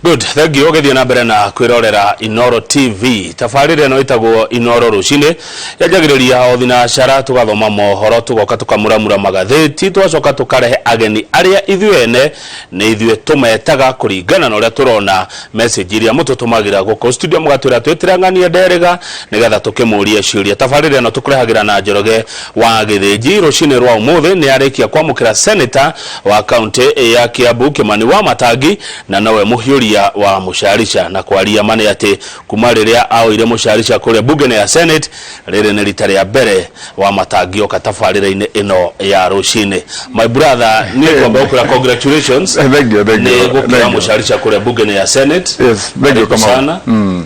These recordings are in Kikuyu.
Good, thank you. Ũgĩthiĩ na mbere na kwĩrorera Inoro TV. Tabarĩra ĩno ĩtagwo Inoro rũcinĩ. Yanjagĩrĩria o thinacara tũgathoma mohoro, tũgoka tũkamuramura magathĩti, tũgacoka tũkarehe ageni arĩa ithuĩ ene nĩ ithuĩ tũmetaga kũringana na ũrĩa tũrona message iria mũtũtũmagĩra gũkũ studio mũgatwĩra twĩtĩre ng'ania nderĩga nĩgetha tũkĩmũrie ciũria. Tabarĩra ĩno tũkũrehagĩra na Njoroge wa Gĩthĩnji. Rũcinĩ rwa ũmũthĩ nĩ arĩkia kwamũkĩra senator wa kaunti ya Kiambu Kimani Wamatangi na nowe mũhiũria wa mũcarica na kwaria ma nĩ atĩ kuma rĩrĩa aoire mũcarica kũrĩa bunge-inĩ ya Senate rĩrĩ nĩ rita rĩa mbere Wamatangi oka tabarĩra-inĩ ĩno ya rũcinĩ. My brother, niĩ ngwamba gũkwĩra congratulations. Thank you, thank you. Nĩ gũkĩoya Thank you. mũcarica kũrĩa bunge-inĩ ya Senate. Yes, thank you, Karibu Kamau. sana.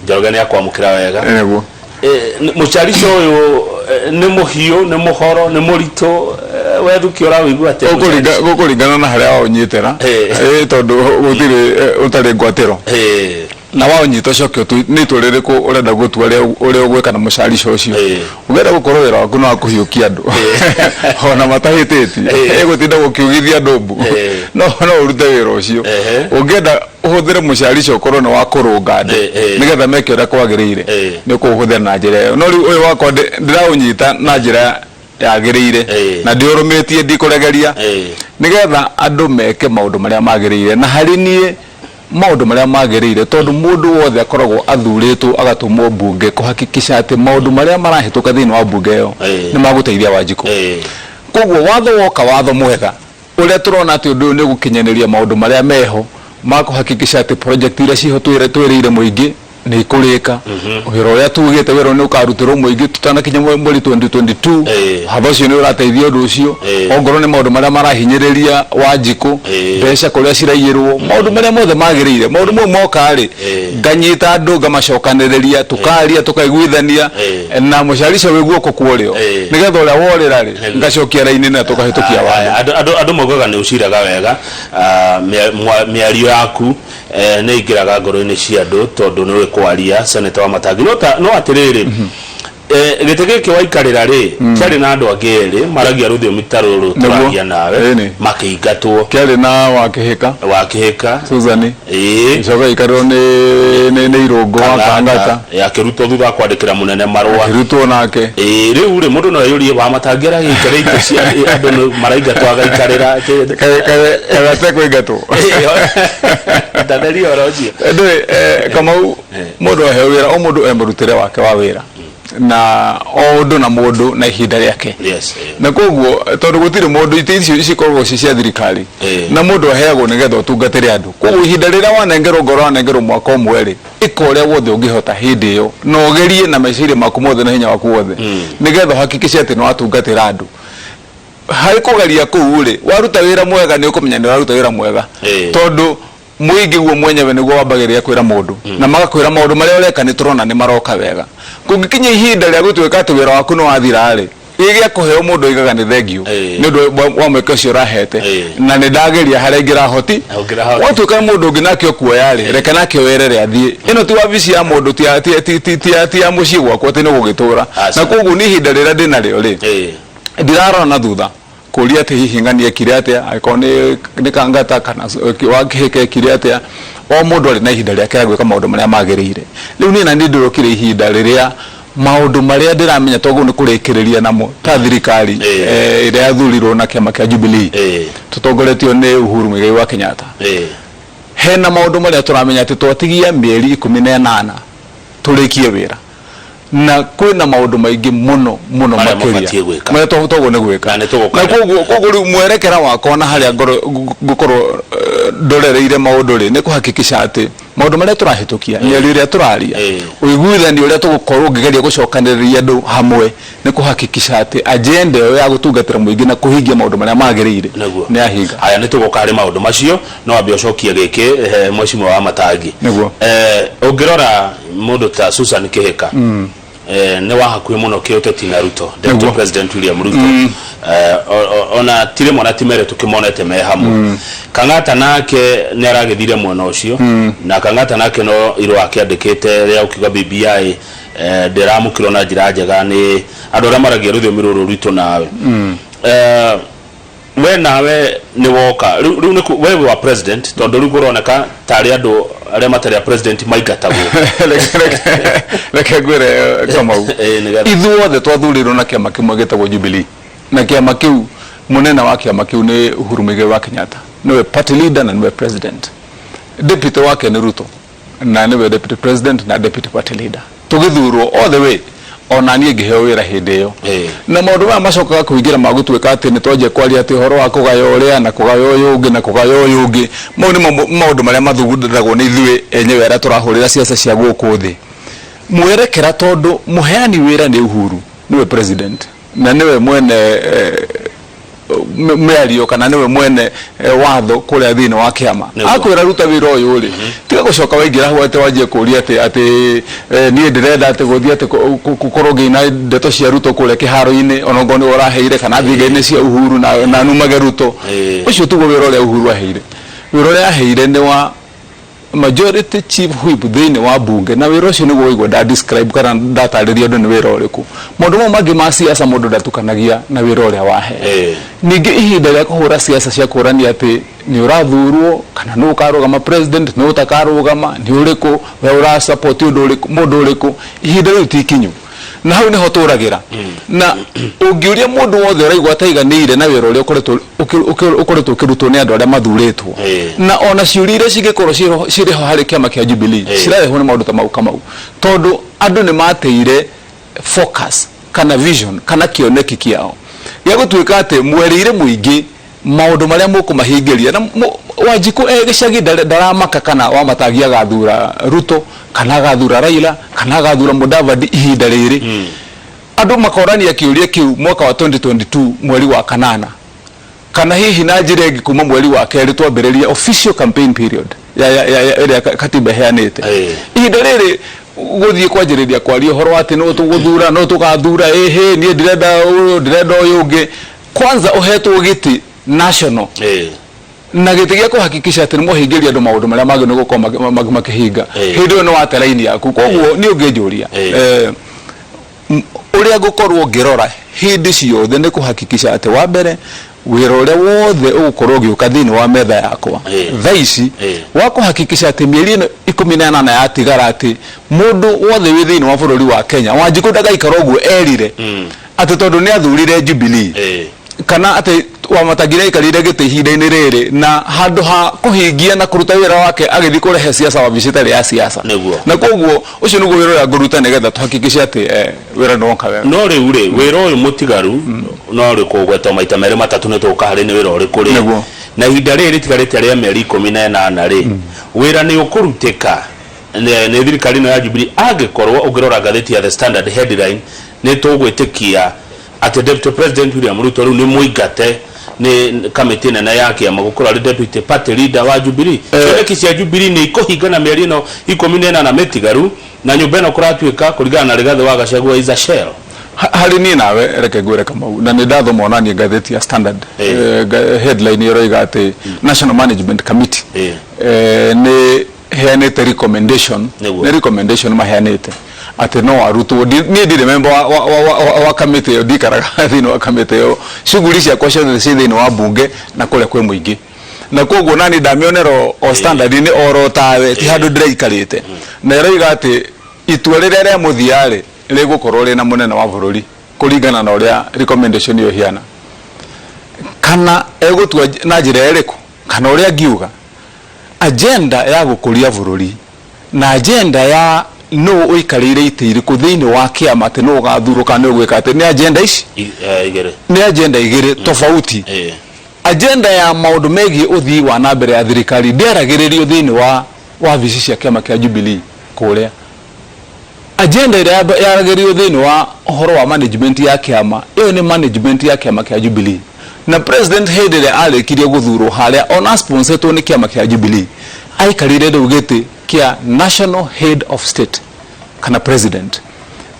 Njoroge nĩ akwamũkĩra wega. Nĩguo. Mũcarica ũyũ nĩ mũhiũ, nĩ mũhoro, nĩ mũritũ, wethukia ũrawĩigua atĩa? Gũkũringana na harĩa waũnyitĩra. Tondũ gũtirĩ ũtarĩ ngwatĩro. Na waũnyita ũcoke ũtue nĩ itua rĩrĩkũ ũrenda gũtua ũrĩa ũgwĩka na mũcarica ũcio. Ũngĩenda gũkorwo wĩra waku nĩ wa kũhiũkia andũ ona matahĩtĩtie, ĩgũtinda gũkiugithia andũ mbu, no ũrute wĩra ũcio. Ũngĩenda ũhũthĩre mũcarica ũkorwo nĩ wa kũrũnga andũ nĩgetha meke ũrĩa kwagĩrĩire, nĩ ũkũũhũthĩra na njĩra ĩyo. No rĩu ũyũ wakwa ndĩraũnyita na njĩra yagĩrĩire na ndĩũrũmĩtie ndikũregeria nĩgetha andũ meke maũndũ marĩa magĩrĩire. Na harĩ niĩ maũndũ marĩa magĩrĩire, tondũ mũndũ wothe akoragwo athurĩtwo agatũmwo mbunge kũhakikisha atĩ maũndũ marĩa marahĩtũka thĩinĩ wa mbunge ĩyo nĩ magũteithia Wanjikũ. Koguo watho woka, watho mwega ũrĩa tũrona atĩ ũndũ ũyũ nĩ ũgũkinyanĩria maũndũ marĩa meho ma kũhakikisha atĩ project iria ciho twĩrĩire mũingĩ nĩ ikũrĩka, wĩra ũrĩa tugĩte wĩra nĩ ũkarutĩrwo mũingĩ tũtanakinya mweri 2022. Watho ũcio nĩ ũrateithia ũndũ ũcio. Ongorwo nĩ maũndũ marĩa marahinyĩrĩria Wanjikũ, mbeca kũrĩa ciraiyĩrwo, maũndũ marĩa mothe magĩrĩire, maũndũ mau moka rĩ, nganyita andũ ngamacokanĩrĩria, tũkaria, tũkaiguithania na mũcarica wĩ guoko kwa ũrĩo, nĩgetha ũrĩa worĩra rĩ, ngacokia raini na tũkahĩtũkia watho. Andũ maugaga nĩ ũciraga wega, mĩario yaku nĩ ĩingĩraga ngoro-inĩ cia andũ tondũ nĩ ũĩ kwaria, Senator Wamatangi. No atĩrĩrĩ, gĩtĩ gĩkĩ waikarĩra rĩ, kĩarĩ na andũ angĩ erĩ maragia rũthiomi ta rũrũ tũragia nawe, makĩingatwo. Kĩarĩ na Wakĩhĩka. Wakĩhĩka. Susan. Gĩcoka gĩikarĩrwo nĩ Irũngũ wa Kangata. Akĩrutwo thutha wa kwandĩkĩra mũnene marũa. Akĩrutwo nake. Rĩu rĩ, mũndũ no eyũrie Wamatangi aragĩikarĩra itĩ cia andũ maraingatwo agaikarĩra. Kaĩ atekũingatwo? Ndatheria ũhoro ũcio. Ndũĩ, Kamau, mũndũ aheo wĩra, o mũndũ e mũrutĩre wake wa wĩra na o ũndũ na mũndũ na ihinda rĩake. Na koguo tondũ gũtirĩ mũndũ, itĩ icio cikoragwo ci cia thirikari na mũndũ aheagwo nĩgetha ũtungatĩre andũ. Koguo ihinda rĩrĩa wanengerwo, ngorwo wanengerwo mwaka ũmwe rĩ, ĩka ũrĩa wothe ũngĩhota hĩndĩ ĩyo na ũgerie na meciria maku mothe na hinya waku wothe nĩgetha ũhakikishe atĩ nĩ watungatĩra andũ. Harĩ kũgeria kũu rĩ, waruta wĩra mwega nĩ ũkũmenya nĩ ũraruta wĩra mwega, tondũ mũingĩ guo mwenyewe nĩguo wambagĩrĩria kwĩra mũndũ na magakwĩra maũndũ marĩa ũreka nĩ tũrona nĩ maroka wega. Kũngĩkinya ihinda rĩa gũtuĩka atĩ wĩra waku nĩ wathira rĩ, gĩgĩa kũheo mũndũ oigaga nĩ thengiũ nĩ ũndũ wa mweke ũcio ũrahete na nĩ ndageria harĩa ingĩrahoti. Watuĩka mũndũ ũngĩ nake ũkuoya rĩ, reke nake werere athiĩ. Ĩno ti wabici ya mũndũ, ti ya mũciĩ gwakwa atĩ nĩ gũgĩtũra. Na koguo niĩ ihinda rĩrĩa ndĩnarĩo rĩ, ndirarora na thutha kũria atĩ hihi ng'ani ekire atĩa, angĩkorwo nĩ Kangata kana Wakĩhĩka ekire atĩa. O mũndũ arĩ na ihinda rĩake rĩa gwĩka maũndũ marĩa magĩrĩire. Rĩu niĩ naniĩ ndĩrokire ihinda rĩrĩa maũndũ marĩa ndĩramenya twagĩrĩirwo nĩ kũrĩkĩrĩria namo ta thirikari ĩrĩa yathurirwo na kĩama kĩa Jubilee tũtongoretio nĩ Uhuru Muigai wa Kenyatta, hena maũndũ marĩa tũramenya atĩ twatigia mĩeri 18 tũrĩkie wĩra, na kwĩna maũndũ maingĩ mũno mũno marĩa makĩria mũbatiĩ gwĩka. Marĩa twagĩrĩirwo nĩ gwĩka. Na nĩ tũgũka. Na koguo rĩu mwerekera wakwa na harĩa ngorwo ngũkorwo ndorereire maũndũ rĩ, nĩ kũhakikisha atĩ maũndũ marĩa tũrahĩtũkia, mĩario ĩrĩa tũraria, ũiguithanio ũrĩa tũgũkorwo ngĩgeria gũcokanĩrĩria andũ hamwe nĩ kũhakikisha atĩ agenda ĩyo ya gũtungatĩra mũingĩ na kũhingia maũndũ marĩa magĩrĩire nĩ yahinga. Haya, nĩ tũgũka harĩ maũndũ macio, no wambe ũcokie gĩkĩ, Mheshimiwa Wamatangi. Nĩguo. Ũngĩrora mũndũ ta Susan Kĩhĩka, nĩ wa hakuhĩ mũno kĩũteti na Ruto, Deputy President William Ruto. Ona ti rĩmwe na ti merĩ tũkĩmonete me hamwe. Kang'ata nake nĩ aragĩthire mwena ũcio, na Kang'ata nake no irũa akĩandĩkĩte rĩa gũkiuga BBI ndĩramũkĩrwo na njĩra njega nĩ andũ arĩa maragia rũthiomi rũrũ rwitũ nawe. We nawe nĩ woka rĩu rĩu nĩ we wĩ wa president, tondũ rĩu kũroneka tarĩ andũ arĩa matarĩ a president maingatagwo. Reke ngwĩre, Kamau, Ĩĩ, nĩgetha. Ithuothe twathurirwo na kĩama kĩmwe gĩtagwo Jubilee, na kĩama kĩu, mũnene wa kĩama kĩu nĩ Uhuru Muigai wa Kenyatta, nĩwe party leader na nĩwe president. Deputy wake nĩ Ruto na nĩwe deputy president na deputy party leader. Tũgĩthurwo all the way, ona niĩ ngĩheo wĩra hĩndĩ ĩyo. Na maũndũ maya macokaga kũingĩra ma gũtuĩka atĩ nĩ twanjia kwaria atĩ ũhoro wa kũgaya ũrĩa na kũgaya ũyũ ũngĩ na kũgaya ũyũ ũngĩ, mau nĩmo maũndũ marĩa mathugundagwo nĩ ithuĩ enyewe arĩa tũrahũrĩra ciaca cia gũkũ thĩ mwerekera, tondũ mũheani wĩra nĩ Uhuru, nĩwe president na nĩwe mwene mĩario kana nĩwe mwene watho kũrĩa thĩinĩ wa kĩama. Akwĩra ruta wĩra ũyũ rĩ, tiga gũcoka waingĩra hau atĩ wanjie kũria atĩ niĩ ndĩrenda atĩ gũthiĩ atĩ gũkorwo ngĩina ndeto cia Ruto kũrĩa kĩharo-inĩ, ona okorwo nĩwe ũraheire, kana thiĩ ngĩine cia Uhuru na numage Ruto. Ũcio tiguo wĩra ũrĩa Uhuru aheire. Wĩra ũrĩa aheire nĩ wa majority chief whip thĩinĩ wa bunge, na wĩra ũcio nĩguo waigua nda describe kana ndatarĩria andũ nĩ wĩra ũrĩkũ. Maũndũ mau mangĩ ma siasa mũndũ ndatukanagia na wĩra ũrĩa wahe. Ningĩ ihinda rĩa kũhũra siasa cia kũrania atĩ nĩ ũrathurwo kana nũ ũkarũgama president, nũ ũtakarũgama, nĩ ũrĩkũ we ũra support, ũndũ ũrĩkũ, mũndũ ũrĩkũ, ihinda rĩu ti ikinyu, na hau nĩho tũragĩra. Na ũngĩũria mũndũ wothe ũraigua ataiganĩire na wĩra ũrĩa ũkoretwo ũkĩrutwo nĩ andũ arĩa mathurĩtwo, na ona ciũria iria cingĩkorwo cirĩ ho harĩ kĩama kĩa Jubilee cirarehwo nĩ maũndũ ta mau, Kamau, tondũ andũ nĩ mateire focus kana vision kana kĩoneki kĩao gĩa gũtuĩka atĩ mwerĩire mũingĩ maũndũ marĩa mũkũmahingĩria. Na Wanjikũ e gĩcagi ndaramaka kana Wamatangi agathura Ruto kana agathura Raila kana agathura Mudavadi. Ihinda rĩrĩ andũ makorania kĩũria kĩu mwaka wa 2022 mweri wa kanana, kana hihi na njĩra ĩngĩ kuma mweri wa kerĩ twambĩrĩria official campaign period ya ĩrĩa katiba ĩheanĩte. Ihinda rĩrĩ gũthiĩ kwanjĩrĩria kwaria ũhoro wa atĩ nũ tũgũthura, nũ tũgathura, ĩhĩ niĩ ndĩrenda ũyũ, ndĩrenda ũyũ ũngĩ, kwanza ũhetwo gĩtĩ national na gĩtĩ gĩa kũhakikisha atĩ nĩ mwahingĩria andũ maũndũ marĩa magĩrĩirwo gũkorwo makĩhinga. Hĩndĩ ĩyo nĩ wate raini yaku. Koguo niĩ ũngĩnjũria, ũrĩa ngũkorwo ngĩrora hĩndĩ ciothe nĩ kũhakikisha atĩ wa mbere wĩra ũrĩa wothe ũgũkorwo ũgĩũka thĩinĩ wa metha yakwa thaa ici wa kũhakikisha atĩ mĩeri ĩno 18 yatigara, atĩ mũndũ wothe wĩ thĩinĩ wa bũrũri wa Kenya, Wanjikũ ndagaikara ũguo erire atĩ tondũ nĩ athurire Jubilee kana atĩ Wamatangi aikarĩire gĩtĩ ihinda-inĩ rĩrĩ, na handũ ha kũhingia na kũruta wĩra wake agĩthiĩ kũrehe siasa wabici ĩtarĩ ya siasa. Na koguo ũcio nĩguo wĩra ũrĩa ngũruta nĩgetha tũhakikishe atĩ wĩra nĩ woka wega. No rĩu rĩ, wĩra ũyũ mũtigaru no rĩ kũgwetwo maita merĩ matatũ nĩ tũgũka harĩ nĩ wĩra ũrĩkũ rĩ? Na ihinda rĩrĩ rĩtigarĩte rĩa mĩeri 18 rĩ, wĩra nĩ ũkũrutĩka nĩ thirikari ĩno ya Jubilee? Angĩkorwo ũngĩrora ngathĩti ya The Standard headline, nĩ tũgwĩtĩkia atĩ Deputy President William Ruto rĩu nĩ mũingate nĩ kamĩtĩ nene ya kĩama gũkorwo arĩ deputy party leader wa Jubilee? Cioneki cia Jubilee nĩ ikũhinga na mĩeri ĩno 18 mĩtigaru, na nyũmba ĩno kũratuĩka kũringana na Rigathĩ wa Gachagua is a shell? Harĩ niĩ nawe, reke ngwĩre, Kamau, na nĩ ndathoma ona niĩ ngathĩti ya Standard. Headline ĩroiga atĩ National Management Committee nĩ heanĩte recommendation. Nĩ recommendation maheanĩte atĩ no arutwo. Niĩ ndirĩ member wa kamĩtĩ ĩyo, ndikaraga thĩinĩ wa kamĩtĩ ĩyo. Shughuli ciakwa ciothe ciĩ thĩinĩ wa bunge na kũrĩa kwĩ mũingĩ, na koguo nani ndamĩonera o Standard-inĩ oro tawe, ti handũ ndĩraikarĩte. Na ĩroiga atĩ itua rĩrĩa rĩa mũthia rĩ rĩgũkorwo rĩna mũnene wa bũrũri kũringana na ũrĩa recommendation ĩyo ĩhiana, kana egũtua na njĩra ĩrĩkũ, kana ũrĩa ngiuga agenda ya gũkũria bũrũri na agenda ya nũ ũikarĩire itĩ irĩkũ thĩinĩ wa kĩama, atĩ nũ ũgathurwo kana nũ ũgwĩka atĩ, nĩ agenda ici Igĩrĩ. Nĩ agenda igĩrĩ tofauti. Agenda ya maũndũ megiĩ ũthii wa na mbere ya thirikari ndĩaragĩrĩrio thĩinĩ wa wabici cia kĩama kĩa Jubilee kũrĩa. Agenda ĩrĩa yaragĩrĩrio thĩinĩ wa ũhoro wa management ya kĩama, ĩyo nĩ management ya kĩama kĩa Jubilee. Na president hĩndĩ ĩrĩa arĩkirie gũthurwo harĩa ona sponsoretwo nĩ kĩama kĩa Jubilee, aikarĩire rĩu gĩtĩ kĩa national head of state kana president,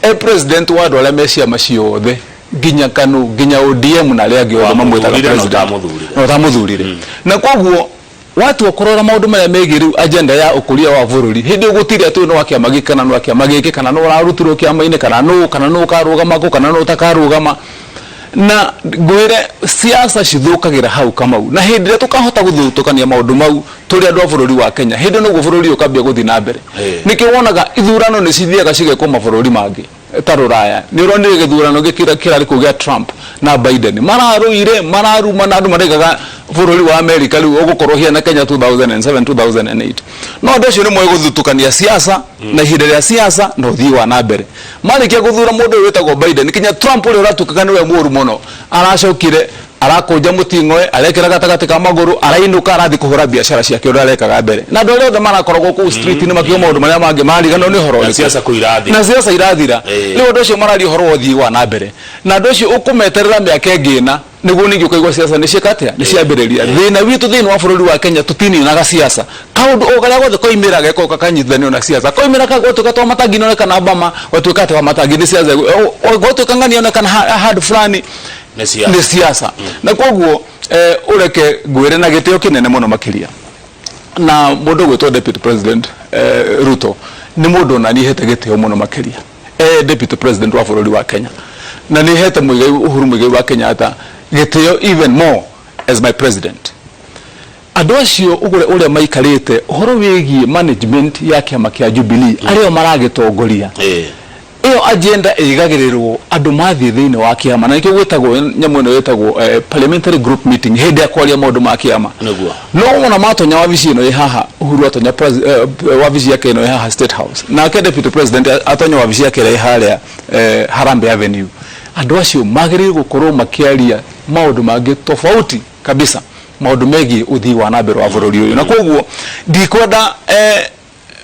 e president wa andũ arĩa me ciama ciothe, nginya KANU, nginya ODM na arĩa angĩ othe mamwĩtaga Wamũthurire na president. ũtamũthurire. Na ũtamũthurire. Na koguo watua kũrora maũndũ marĩa megiĩ rĩu agenda ya ũkũria wa bũrũri, hĩndĩ ĩyo gũtirĩ atĩ ũyũ nĩ wa kĩama gĩkĩ kana nĩ wa kĩama gĩkĩ, kana nĩ ũrarutirwo kĩama-inĩ, kana nũ ũkarũgama kũ kana nũ ũtakarũgama. Na ngwĩre siasa cithũkagĩra hau, Kamau, na hĩndĩ ĩrĩa tũkahota gũthutũkania maũndũ mau tũrĩ andũ a bũrũri wa Kenya, hĩndĩ ĩyo noguo bũrũri ũyũ ũkambia gũthiĩ na mbere. Nĩkĩo wonaga ithurano nĩ cithiaga cigekwo mabũrũri mangĩ ta rũraya. Nĩ ũronire gĩthurano gĩkĩ kĩrarĩ kũu gĩa Trump na Biden, mararũire, mararumana, andũ maraigaga bũrũri wa America rĩu ũgũkorwo ũhiana Kenya 2007 2008. No andũ acio nĩ moĩ gũthutũkania siasa na ihinda rĩa siasa na ũthii wa na mbere. Marĩkia gũthura mũndũ ũyũ wĩtagwo Biden, kinya Trump ũrĩa ũratuĩkaga nĩwe mũũru mũno aracokire arakũnja mũting'oe, arekĩra gatagatĩ ka magũrũ, arainũka, arathiĩ kũhũra biacara ciake ũrĩa arekaga mbere. Na andũ arĩa othe marakoragwo kũu street-inĩ makiuga maũndũ marĩa mangĩ marariganĩrwo nĩ ũhoro Na ũrĩkũ. siasa kũu irathira. Na siasa irathira. Rĩu andũ acio mararia ũhoro wa ũthii wa na mbere, na andũ acio ũkũmeterera mĩaka ĩngĩ ĩna nĩguo ningĩ ũkaigua siasa nĩ ciĩka atĩa, nĩ ciambĩrĩria. Thĩna witũ thĩinĩ wa bũrũri wa Kenya, tũtininaga siasa. Kaũndũ o karĩa gothe koimĩra gekoka kanyitithanio na siasa. Koimĩra ka gwatuĩka to Matangi nĩonekana Bama, gwatuĩka atĩ Wamatangi nĩ siasa, gwatuĩka ng'ania onekana handũ fulani Nĩ siasa. Nĩ siasa. Na koguo ũreke ngwĩre na gĩtĩo kĩnene mũno makĩria, na mũndũ ũgwĩtwo Deputy President Ruto nĩ mũndũ ona niĩ hete gĩtĩo mũno makĩria, Deputy President wa bũrũri wa Kenya, na nĩ hete Muigai Uhuru Muigai wa Kenyatta gĩtĩo even more as my president. Andũ acio ũguo ũrĩa maikarĩte ũhoro wĩgiĩ management ya kĩama kĩa Jubilee, arĩa o maragĩtongoria, ĩyo agenda ĩigagĩrĩrwo andũ mathiĩ thĩinĩ wa kĩama, na nĩkĩo gwĩtagwo nyamũ ĩno ĩtagwo parliamentary group meeting, hĩndĩ ya kwaria maũndũ ma kĩama. No wona matonya wabici ĩno ĩ haha, Uhuru atonya wabici yake ĩno ĩ haha State House, nake Deputy President atonya wabici yake ĩrĩa ĩ harĩa Harambee Avenue, andũ acio magĩrĩirwo gũkorwo makĩaria maũndũ mangĩ tofauti kabisa, maũndũ megiĩ ũthii wa na mbere wa bũrũri ũyũ. Na koguo ndikwenda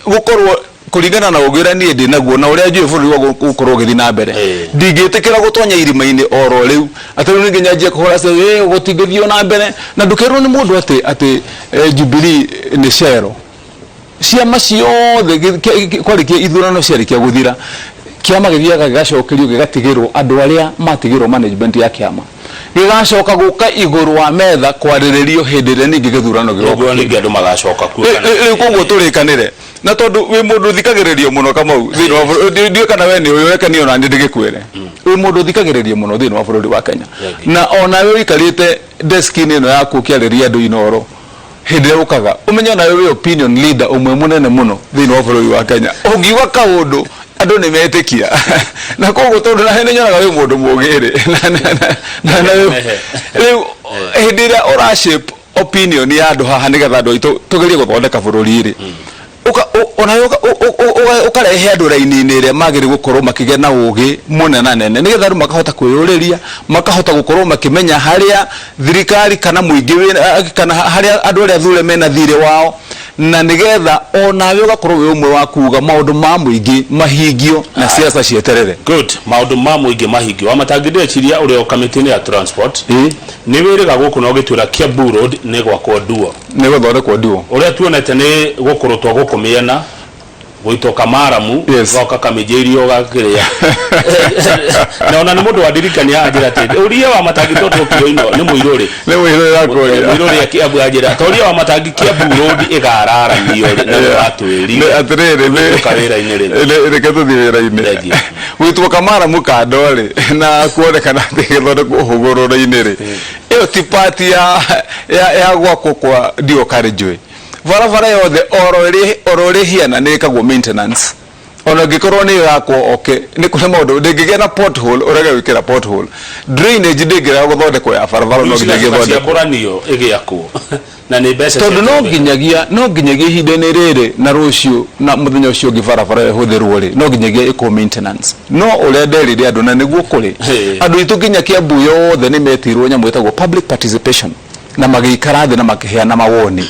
gũkorwo kũringana na ũgĩ ũrĩa niĩ ndĩ naguo na ũrĩa njũĩ bũrũri wa gũkorwo ũgĩthiĩ na mbere, ndingĩtĩkĩra gũtonya irima-inĩ oro rĩu atĩ rĩu ningĩ nyanjie kũhũra gũtingĩthiĩ na mbere. Na ndũkerwo nĩ mũndũ atĩ Jubilee nĩ cero. Ciama ciothe kwarĩkia ithurano ciarĩkia gũthira, kĩama gĩthiaga gĩgacokerio, gĩgatigĩrwo andũ arĩa matigĩrwo management ya kĩama, gĩgacoka gũka igũrũ wa metha kwarĩrĩrio hĩndĩ ĩrĩa ningĩ gĩthurano gĩgoka. Nĩguo ningĩ andũ magacoka kuo. Rĩu koguo tũrĩkanĩre, na tondũ wĩ mũndũ ũthikagĩrĩrio mũno, Kamau, thĩinĩ wa bũrũri, ndiũĩ kana we nĩ ũĩ, reke niĩ ona niĩ ndĩgĩkwĩre, wĩ mũndũ ũthikagĩrĩrio mũno thĩinĩ wa bũrũri wa Kenya. Na onawe ũikarĩte desk-inĩ ĩno yaku ũkĩarĩria andũ Inooro, hĩndĩ ĩrĩa ũkaga ũmenye onawe wĩ opinion leader ũmwe mũnene mũno thĩinĩ wa bũrũri wa Kenya. Ũngiuga kaũndũ andũ nĩ metĩkia. Na koguo tondũ na nĩ nyonaga wĩ mũndũ mũgĩ rĩ, na rĩu hĩndĩ ĩrĩa ũra shape opinion ya andũ haha nĩgetha andũ aitũ tũgerie gũthondeka bũrũri rĩ, onawe ũkarehe andũ raini-inĩ ĩrĩa magĩrĩirwo gũkorwo makĩgĩa na ũgĩ mũnenanene, nĩgetha andũ makahota kwĩyũrĩria, makahota gũkorwo makĩmenya harĩa thirikari kana mũingĩ wĩna, kana harĩa andũ arĩa athure mena thirĩ wao, na nĩgetha onawe ũgakorwo wĩ ũmwe wa kuga maũndũ ma mũingĩ mahingio na siasa cieterere. Good, maũndũ ma mũingĩ mahingio. Wamatangi, ndĩreciria ũrĩ o kamĩtĩ-inĩ ya transport, nĩ wĩrĩga gũkũ na ũgĩtwĩra Kiambu Road nĩ gwakwo nduo. Nĩ gũthondekwo nduo. Ũrĩa tuonete nĩ gũkũrũtwo gũkũ mĩena, gũitwo kamaramu, goka kamĩnjĩirio gakĩrĩa. Na ona nĩ mũndũ wandirikania anjĩra atĩ ũria wa Matangi tondũ okire ino nĩ mũirũrĩ. Nĩ mũirũrĩ akũria. Mũirũrĩ Kiambu anjĩra toria wa Matangi Kiambu Road ĩgararamio rĩ, na nĩ watwĩrire. Atĩrĩrĩ, Tũgĩũka wĩra-inĩ rĩ. Reke tũthiĩ wĩra-inĩ. Thengiũ. Gũitwo kamaramu kando rĩ, na kuonekana atĩ gĩthondekwo hũgũrũrũ-inĩ rĩ, ĩyo ti part ya gwakwo kwa dual carriageway. Barabara yothe oro ĩrĩ hiana nĩ ĩkagwo maintenance. Ona ĩngĩkorwo nĩ ĩrakwo, okay, nĩ kũrĩ maũndũ ndĩngĩgĩa na pothole ũrege gwĩkĩra pothole. Drainage ndĩngĩrega gũthondekwo ya barabara, no nginya ĩgĩthondekwo. Ciakũranio ĩgĩakwo na nĩ mbeca. Tondũ no nginyagia ihinda-inĩ rĩrĩ na rũciũ na mũthenya ũcio ũngĩ barabara ĩyo ĩhũthĩrwo rĩ, no nginyagia ĩkwo maintenance. No ũrĩa nderire andũ na nĩguo kũrĩ, andũ aitũ nginya Kiambu yothe nĩ metirwo nyamũ ĩtagwo public participation, na magĩikara thĩ na makĩheana mawoni.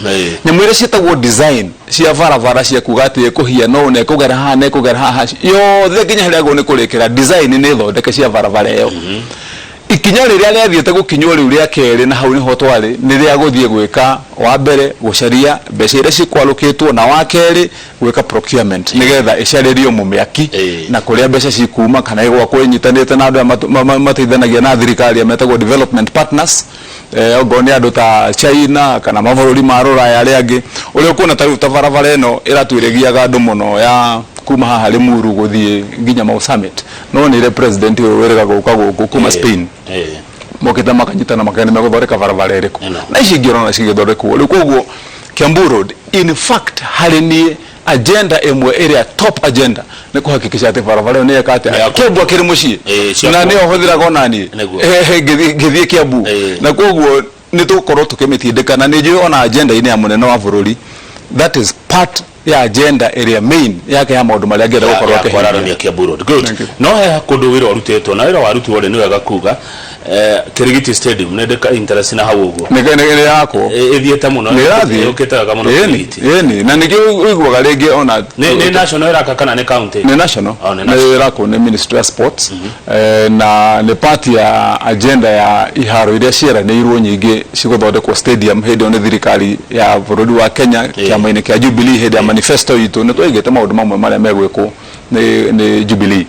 Nyamũ iria ciĩtagwo design cia barabara cia kuga atĩ ĩkũhiana ũũ na ĩkũgera haha na ĩkũgera haha yothe nginya harĩa agwo nĩ kũrĩkĩra, design nĩ thondeke cia barabara ĩyo. Ikinya rĩrĩa rĩathiĩte gũkinywo rĩu rĩa kerĩ, na hau nĩho twarĩ, nĩ rĩa gũthiĩ gwĩka wa mbere gũcaria mbeca iria cikwalũkĩtwo, na wa kerĩ gwĩka procurement nĩgetha ĩcarĩrio mũmĩaki na kũrĩa mbeca cikuma, kana ĩgwakwo ĩnyitanĩte na andũ aya mateithanagia na thirikari metagwo development partners, okorwo nĩ andũ ta China kana mabũrũri ma rũraya arĩa angĩ. Ũrĩa ũkuona ta rĩu ta barabara ĩno ĩratwĩrĩgiaga andũ mũno ya kuma haha Limuru gũthiĩ nginya Mau Summit, no nĩre president ũyũ wĩrĩga gũka gũkũ kuma Spain. Mokĩte makanyitana makagĩa nĩ megũthondeka barabara ĩrĩkũ. Ĩno. Na ici ingĩ ũrona cigĩthondekwo rĩu. Koguo Kiambu Road, in fact, harĩ niĩ agenda ĩmwe ĩrĩa top agenda nĩ kũhakikisha atĩ barabara ĩyo nĩ yeka atĩa. Nĩ yakwo. Kiambu akĩrĩ mũciĩ. Ciakwo. Na nĩyo hũthĩraga ona niĩ. Ngĩthiĩ Kiambu. Na koguo nĩ tũgũkorwo tũkĩmĩtindĩka, na nĩ njũĩ ona agenda-inĩ ya mũnene wa bũrũri, that is part ya agenda ĩrĩa main yake ya maũndũ marĩa angĩenda gũkorwo ya akĩhingia. Kwararamia Kiambu Road. Good. Thank you. No he kũndũ wĩra ũrutĩtwo, na wĩra warutirwo rĩ, nĩ wega kuga Kirigiti Stadium nĩ ndĩka interest na hau ũguo. Nĩ yakwo. Ĩthiĩte mũno. Nĩ ĩrathiĩ. Ĩũkĩte wega mũno. Kirigiti. Ĩni, na nĩkĩo ũiguaga rĩngĩ ona Nĩ national ĩraka kana nĩ county? Nĩ national. Oh, nĩ nĩ national. ĩrakwo nĩ Ministry ya Sports. Na nĩ part ya agenda ya iharo iria cieranĩirwo nyingĩ cigũthondekwo stadium hĩndĩ ĩyo nĩ thirikari ya bũrũri wa Kenya, kĩama-inĩ kĩa Jubilee. Hĩndĩ ya manifesto itũ nĩ twaigĩte maũndũ mamwe marĩa megwĩkwo nĩ Jubilee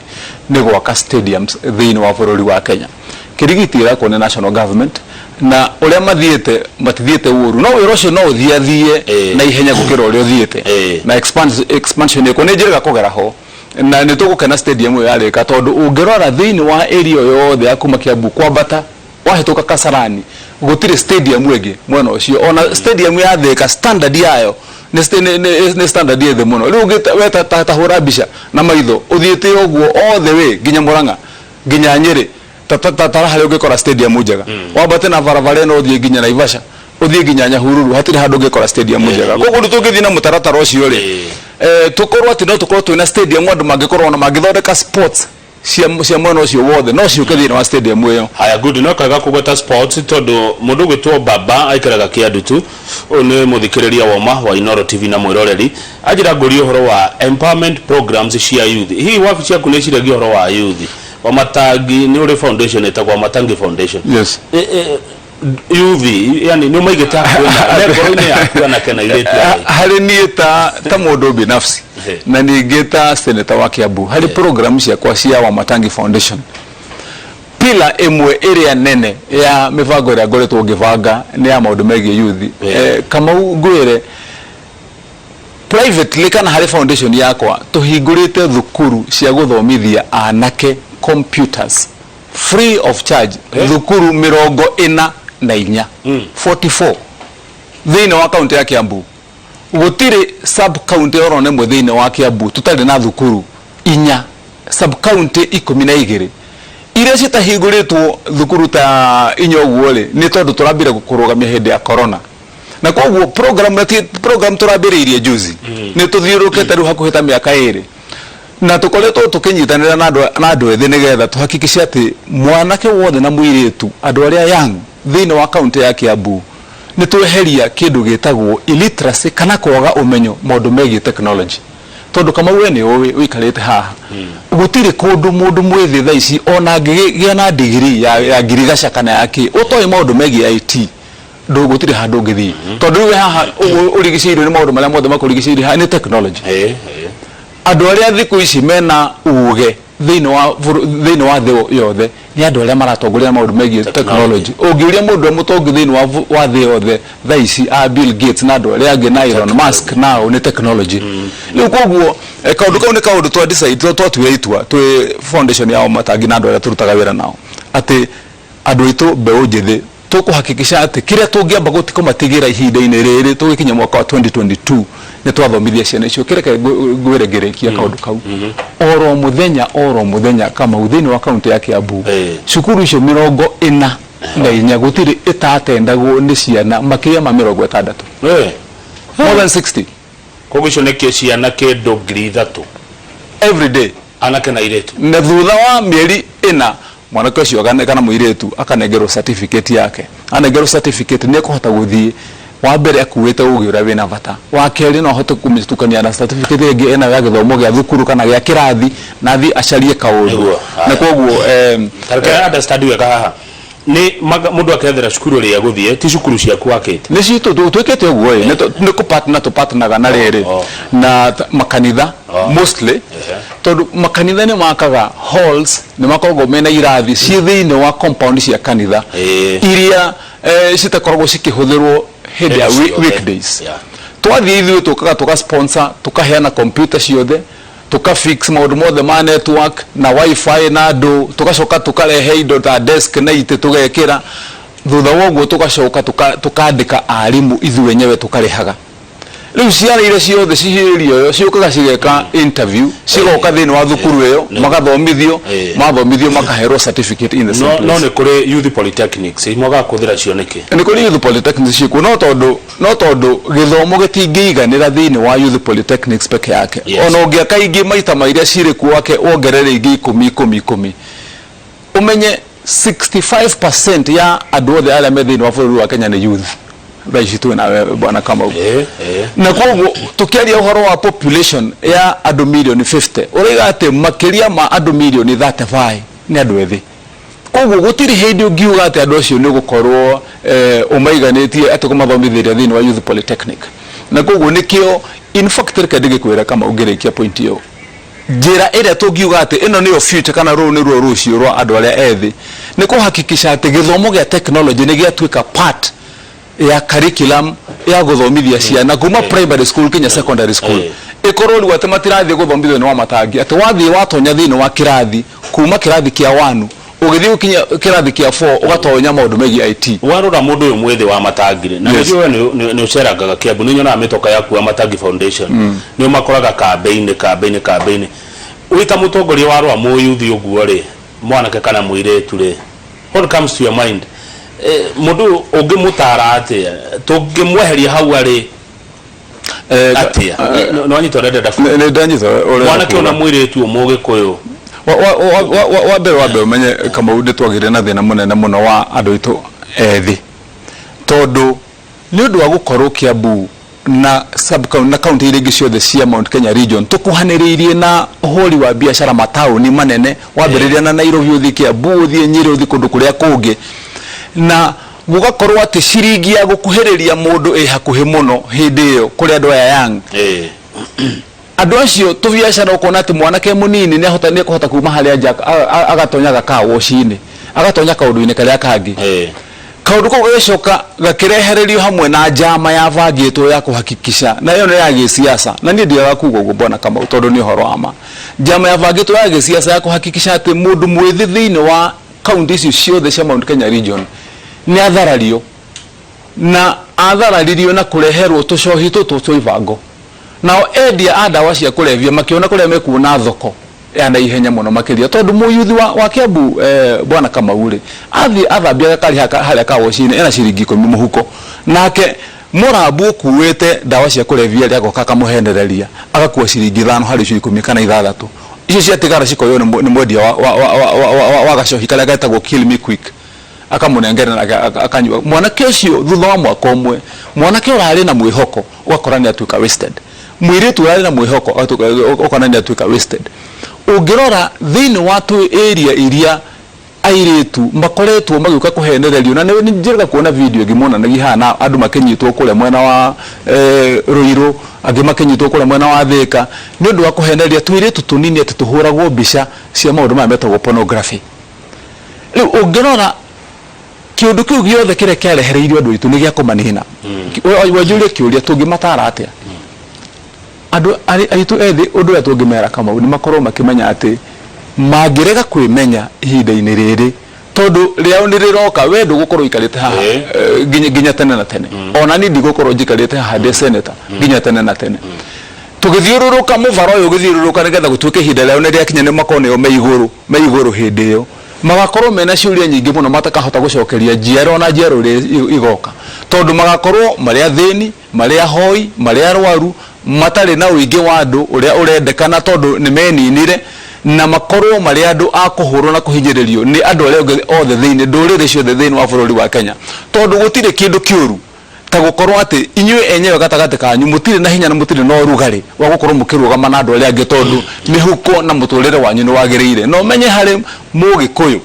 nĩ gwaka stadiums thĩinĩ wa bũrũri wa Kenya. Kirigiti ĩrakwo nĩ national government, na ũrĩa mathiĩte matithiĩte ũru, no wĩra ũcio no ũthiathiĩ na ihenya gũkĩra ũrĩa ũthiĩte. Na expansion ĩkwo nĩ njĩrĩga kũgera ho, na nĩ tũgũkena stadium ĩyo yarĩka, tondũ ũngĩrora thĩinĩ wa area yothe ya kuma Kiambu kwambata wahĩtũka Kasarani, gũtirĩ stadium ĩngĩ mwena ũcio. Ona stadium ya Thika, standard yayo nĩ standard ĩ thĩ mũno. Rĩu we ta hũra mbica na maitho ũthiĩte ũguo all the way nginya Murang'a, nginya Nyĩrĩ, ta harĩa ũngĩkora stadium njega. Wambate na barabara ĩno ũthiĩ nginya Naivasha, ũthiĩ nginya Nyahururu, hatirĩ handũ ũngĩkora stadium njega. Koguo rĩu tũngĩthiĩ na mũtaratara ũcio rĩ, tũkorwo atĩ no tũkorwo twĩna stadium andũ mangĩkorwo na mangĩthondeka sports cia mwena ũcio wothe, no ciũke thĩinĩ wa stadium ĩyo. Haya, good. No kaga kũgweta sports, tondũ mũndũ ũgwĩtwo Baba aikaraga Kĩandutu, ũyũ nĩ mũthikĩrĩria woma wa Inoro TV na mwĩroreri, anjĩra ngũrie ũhoro wa empowerment programs cia youth. Hihi wabici yaku nĩ ĩciragia ũhoro wa youth? Wamatangi nĩ ũrĩ foundation ĩtagwo Wamatangi Foundation. Yes. Youth, yani nĩ ũmaigĩte hakuhĩ na me ngoro-inĩ yaku, anake na airĩtu aya? Harĩ niĩ ta mũndũ binafsi na ningĩ ta senator wa Kiambu, harĩ program ciakwa cia Wamatangi Foundation, pillar ĩmwe ĩrĩa nene ya mĩbango ĩrĩa ngoretwo ngĩbanga nĩ ya maũndũ megiĩ youth. Kamau, ngwĩre privately kana harĩ foundation yakwa, tũhingũrĩte thukuru cia gũthomithia anake computers free of charge. Thukuru 44, 44 thĩinĩ wa kaunti ya Kiambu. Gũtirĩ sub county oro ĩmwe thĩinĩ wa Kiambu tũtarĩ na thukuru inya, sub county 12 iria citahingũrĩtwo thukuru ta inya ũguo rĩ, nĩ tondũ tũrambire kũrũgamia hĩndĩ ya corona. Na koguo program tũrambĩrĩirie juzi, nĩ tũthiũrũrũkĩte rĩu hakuhĩ ta mĩaka 2, na tũkoretwo tũkĩnyitanĩra na andũ ethĩ nĩgetha tũhakikishe atĩ mwanake wothe na mũirĩtu, andũ arĩa young thĩinĩ wa kaunti ya Kiambu, nĩ tweheria kĩndũ gĩtagwo illiteracy kana kwaga ũmenyo maũndũ megiĩ technology. Tondũ Kamau, we nĩ ũĩ ũikarĩte haha, gũtirĩ kũndũ mũndũ mwĩthĩ thaa ici ona angĩgĩa na degree ya ngirigaca kana ya kĩ, ũtoĩ maũndũ megiĩ IT, ndũ gũtirĩ handũ ũngĩthiĩ, tondũ rĩu we haha ũguo ũrigicĩirio nĩ maũndũ marĩa mothe makũrigicĩirie haha nĩ technology. Andũ arĩa thikũ ici mena uge thĩinĩ wa thĩ yothe nĩ andũ arĩa maratongoria maũndũ megiĩ technology. Ũngĩũria mũndũ ũrĩa mũtongu thĩinĩ wa thĩ yothe thaa ici, a Bill Gates na andũ arĩa angĩ na Elon Musk, nao nĩ technology. Rĩu koguo kaũndũ kau nĩ kaũndũ twa decide, twatuire itua twĩ foundation ya Wamatangi na andũ arĩa tũrutaga wĩra nao atĩ andũ aitũ mbeũ njĩthĩ tũkũhakikisha atĩ kĩrĩa tũngĩamba kũmatigĩra ihinda-inĩ rĩrĩ tũgĩkinya mwaka wa 2022 nĩ twathomithia ciana icio. Kĩreke ngwĩre ngĩrĩkia kaũndũ kau, oro mũthenya, oro mũthenya, Kamau, thĩinĩ wa kaunti ya Kiambu, cukuru icio 44 gũtirĩ ĩtatendagwo nĩ ciana makĩria ma 60. More than 60. Koguo icio nĩ ciana kĩndũ 3,000? Every day. Anake na airĩtu. Na thutha wa mĩeri 4 mwanake ũcio kana mũirĩtu akanengerwo certificate yake. Anengerwo certificate, nĩ ekũhota gũthiĩ wa mbere akuĩte ũgĩ ũrĩa wĩna bata. Wa kerĩ, no ahote kũmĩtukania na certificate ĩngĩ ĩnayo ya gĩthomo gĩa thukuru kana gĩa kĩrathi, na athiĩ acarie kaũndũ. Na koguo Tareke understand wega haha, nĩ mũndũ akethera cukuru ĩrĩa egũthiĩ, ti cukuru ciaku wakĩte? Nĩ citũ. Twĩkĩte ũguo ĩ, nĩ kũpartner tũpartneraga na rĩrĩ na makanitha mostly, tondũ makanitha nĩ makaga halls, nĩ makoragwo mena irathi ciĩ thĩinĩ wa compound cia kanitha iria citakoragwo cikĩhũthĩrwo hĩndĩ ya Hĩndĩ ciothe. weekdays. Twathiĩ ithuĩ tũkaga tũka sponsor, tũkaheana computer ciothe. Tũka fix maũndũ mothe ma network na wifi na andũ, tũgacoka tũkarehe indo ta desk na itĩ tũgekĩra. Thutha wa ũguo tũgacoka tũkandĩka arimũ ithuĩ enyewe tũkarĩhaga. Rĩu ciana iria ciothe ci area ĩyo ciũkaga cigeka interview, cigoka thĩinĩ wa thukuru ĩyo, magathomithio, mathomithio makaherwo certificate in the same No, no place. nĩ kũrĩ youth polytechnics mwagaga kũhũthĩra cio nĩkĩ? Nĩ kũrĩ youth polytechnics ciĩkuo, no tondũ no tondũ gĩthomo gĩtingĩiganĩra thĩinĩ wa youth polytechnics peke yake. Ona ũngĩaka ingĩ maita ma iria cirĩ kuo wake wongerere ingĩ ikũmi ikũmi ikũmi, ũmenye 65% ya andũ othe arĩa me thĩinĩ wa bũrũri wa Kenya nĩ youth thaa ici twĩ nawe, bwana Kamau. Na koguo tũkĩaria ũhoro wa population ya andũ mirioni 50, ũraiga atĩ makĩria ma andũ mirioni 35 nĩ andũ ethĩ. Koguo gũtirĩ hĩndĩ ũngiuga atĩ andũ acio nĩ ũgũkorwo ũmaiganĩtie atĩ kũmathomithĩria thĩinĩ wa youth polytechnic. Na koguo nĩkĩo, in fact, reke ndĩgĩkwĩre kama ũngĩrĩkia point ĩyo, njĩra ĩrĩa tũngiuga atĩ ĩno nĩyo future kana rũrũ nĩruo rũciũ rwa andũ arĩa ethĩ nĩ kũhakikisha atĩ gĩthomo gĩa technology nĩ gĩatuĩka part ya curriculum ya gũthomithia ciana kuma primary school kinya secondary school. Ĩkorwo rĩu atĩ matirathiĩ gũthomithio nĩ wa matangi, atĩ wathiĩ watonya thĩinĩ wa kĩrathi, kuma kĩrathi kĩa 1 ũgĩthiĩ gũkinya kĩrathi kĩa 4, ũgatonya maũndũ megiĩ IT. Warora mũndũ ũyũ mwĩthĩ wa matangirĩ na nĩguo we nĩ ũcerangaga Kiambu, nĩ nyonaga mĩtoka yaku ya Matangi Foundation, nĩ ũmakoraga kambĩ-inĩ kambĩ-inĩ kambĩ-inĩ. Wĩ ta mũtongoria wa rwa mũyuthi ũguo rĩ, mwanake kana mũirĩtu rĩ, what comes to your mind? Mũndũ ũyũ ũngĩmũtara atĩa? Tũngĩmweheria hau arĩ atĩa? Nĩ wanyita ũrĩa ndĩrenda kuga? Nĩ ndanyita ũrĩa Mwanake kuga. ona mũirĩtu mũgĩkũyũ. Wa mbere ũmenye, Kamau, nĩ twagĩire na thĩna mũnene mũno wa andũ aitũ ethĩ, tondũ nĩ ũndũ wa gũkorwo Kiambu na sub na kaunti iria ingĩ ciothe cia Mount Kenya region tũkuhanĩrĩirie na ũhũri wa biacara mataũni manene, wambĩrĩria na Nairobi, ũthiĩ Kiambu, ũthiĩ Nyĩrĩ, ũthiĩ kũndũ kũrĩa kũngĩ, na gũgakorwo atĩ ciringi ya gũkuhĩrĩria mũndũ ĩ hakuhĩ mũno hĩndĩ ĩyo kũrĩ andũ aya young. Andũ acio tũbiacara, ũkona atĩ mwanake mũnini nĩ ahota nĩ ekũhota kuma harĩa nja agatonya gakawoci-inĩ, agatonya kaũndũ-inĩ karĩa kangĩ. Kaũndũ kau gagĩcoka gakĩrehererio hamwe na njama yabangĩtwo ya kũhakikisha, na ĩyo nĩ ya gĩsiasa, na niĩ ndigaga kuga ũguo, bwana Kamau, tondũ nĩ ũhoro wa ma. Njama yabangĩtwo ya gĩsiasa ya kũhakikisha atĩ mũndũ mwĩthĩ thĩinĩ wa kaunti icio ciothe cia Mount Kenya region nĩ atharario, na athararirio na kũreherwo tũcohi tũtũ twa ibango. Nao endia a ndawa cia kũrebia makĩona kũrĩa mekuona thoko ya na ihenya mũno makĩria, tondũ mũyuthi wa Kiambu, bwana Kamau rĩ, athiĩ athambia gakari harĩa kawoci-inĩ ena ciringi 10 mũhuko, nake mũrambu ũkuĩte ndawa cia kũrebia rĩ agoka akamũhenereria agakua ciringi 5 harĩ icio 10 kana 6, icio ciatigara cikoywo nĩ mwendia wa gacohi karĩa getagwo Kill Me Quick, akamũnengera nake akanyua. Mwanake ũcio thutha wa mwaka ũmwe, mwanake ũrarĩ na mwĩhoko ũgakora nĩ atuĩka wasted, mũirĩtu ũrarĩ na mwĩhoko ũkona nĩ atuĩka wasted. Ũngĩrora thĩinĩ wa twĩ area iria airĩtu makoretwo magĩũka kũhenererio, na nĩ njĩrĩga kuona video ĩngĩ monanagia haha na andũ makĩnyitwo kũrĩa mwena wa Ruiru, angĩ makĩnyitwo kũrĩa mwena wa Thĩka nĩ ũndũ wa kũhenereria tũirĩtu tũnini atĩ tũhũragwo mbica cia maũndũ maya metagwo pornography. Rĩu ũngĩrora kĩũndũ kĩu gĩothe kĩrĩa kĩarehereirio andũ aitũ nĩ gĩa kũmanina. Wanjũria kĩũria, tũngĩmatara atĩa andũ aitũ ethĩ? Ũndũ ũrĩa tũngĩmera, Kamau, nĩ makorwo makĩmenya atĩ mangĩrega kwĩmenya ihinda-inĩ rĩrĩ, tondũ rĩao nĩ rĩroka, we ndũgũkorwo ũikarĩte haha nginya tene na tene, ona niĩ ndigũkorwo njikarĩte haha ndĩ senator nginya tene na tene. Tũgĩthiũrũrũka mũbara ũyũ ũgĩthiũrũrũka nĩgetha gũtuĩke ihinda rĩao nĩ rĩakinya, nĩ makorwo nĩo me igũrũ. Hĩndĩ ĩyo magakorwo mena ciũria nyingĩ mũno matakahota gũcokeria njiarwa na njiarwa iria igoka, tondũ magakorwo marĩ athĩni, marĩ ahoi, marĩ arwaru, matarĩ na ũingĩ wa andũ ũrĩa ũrendekana tondũ nĩ meninire, na makorwo marĩ andũ a kũhũrwo na kũhinyĩrĩrio nĩ andũ arĩa angĩ othe thĩinĩ ndũrĩrĩ ciothe thĩinĩ wa bũrũri wa Kenya, tondũ gũtirĩ kĩndũ kĩũru ta gũkorwo atĩ inyuĩ enyewe gatagatĩ kanyu mũtirĩ na hinya na mũtirĩ na ũrugarĩ wa gũkorwo mũkĩrũgama na andũ arĩa angĩ, tondũ mĩhuko na mũtũrĩre wanyu nĩ wagĩrĩire. Na ũmenye harĩ mũgĩkũyũ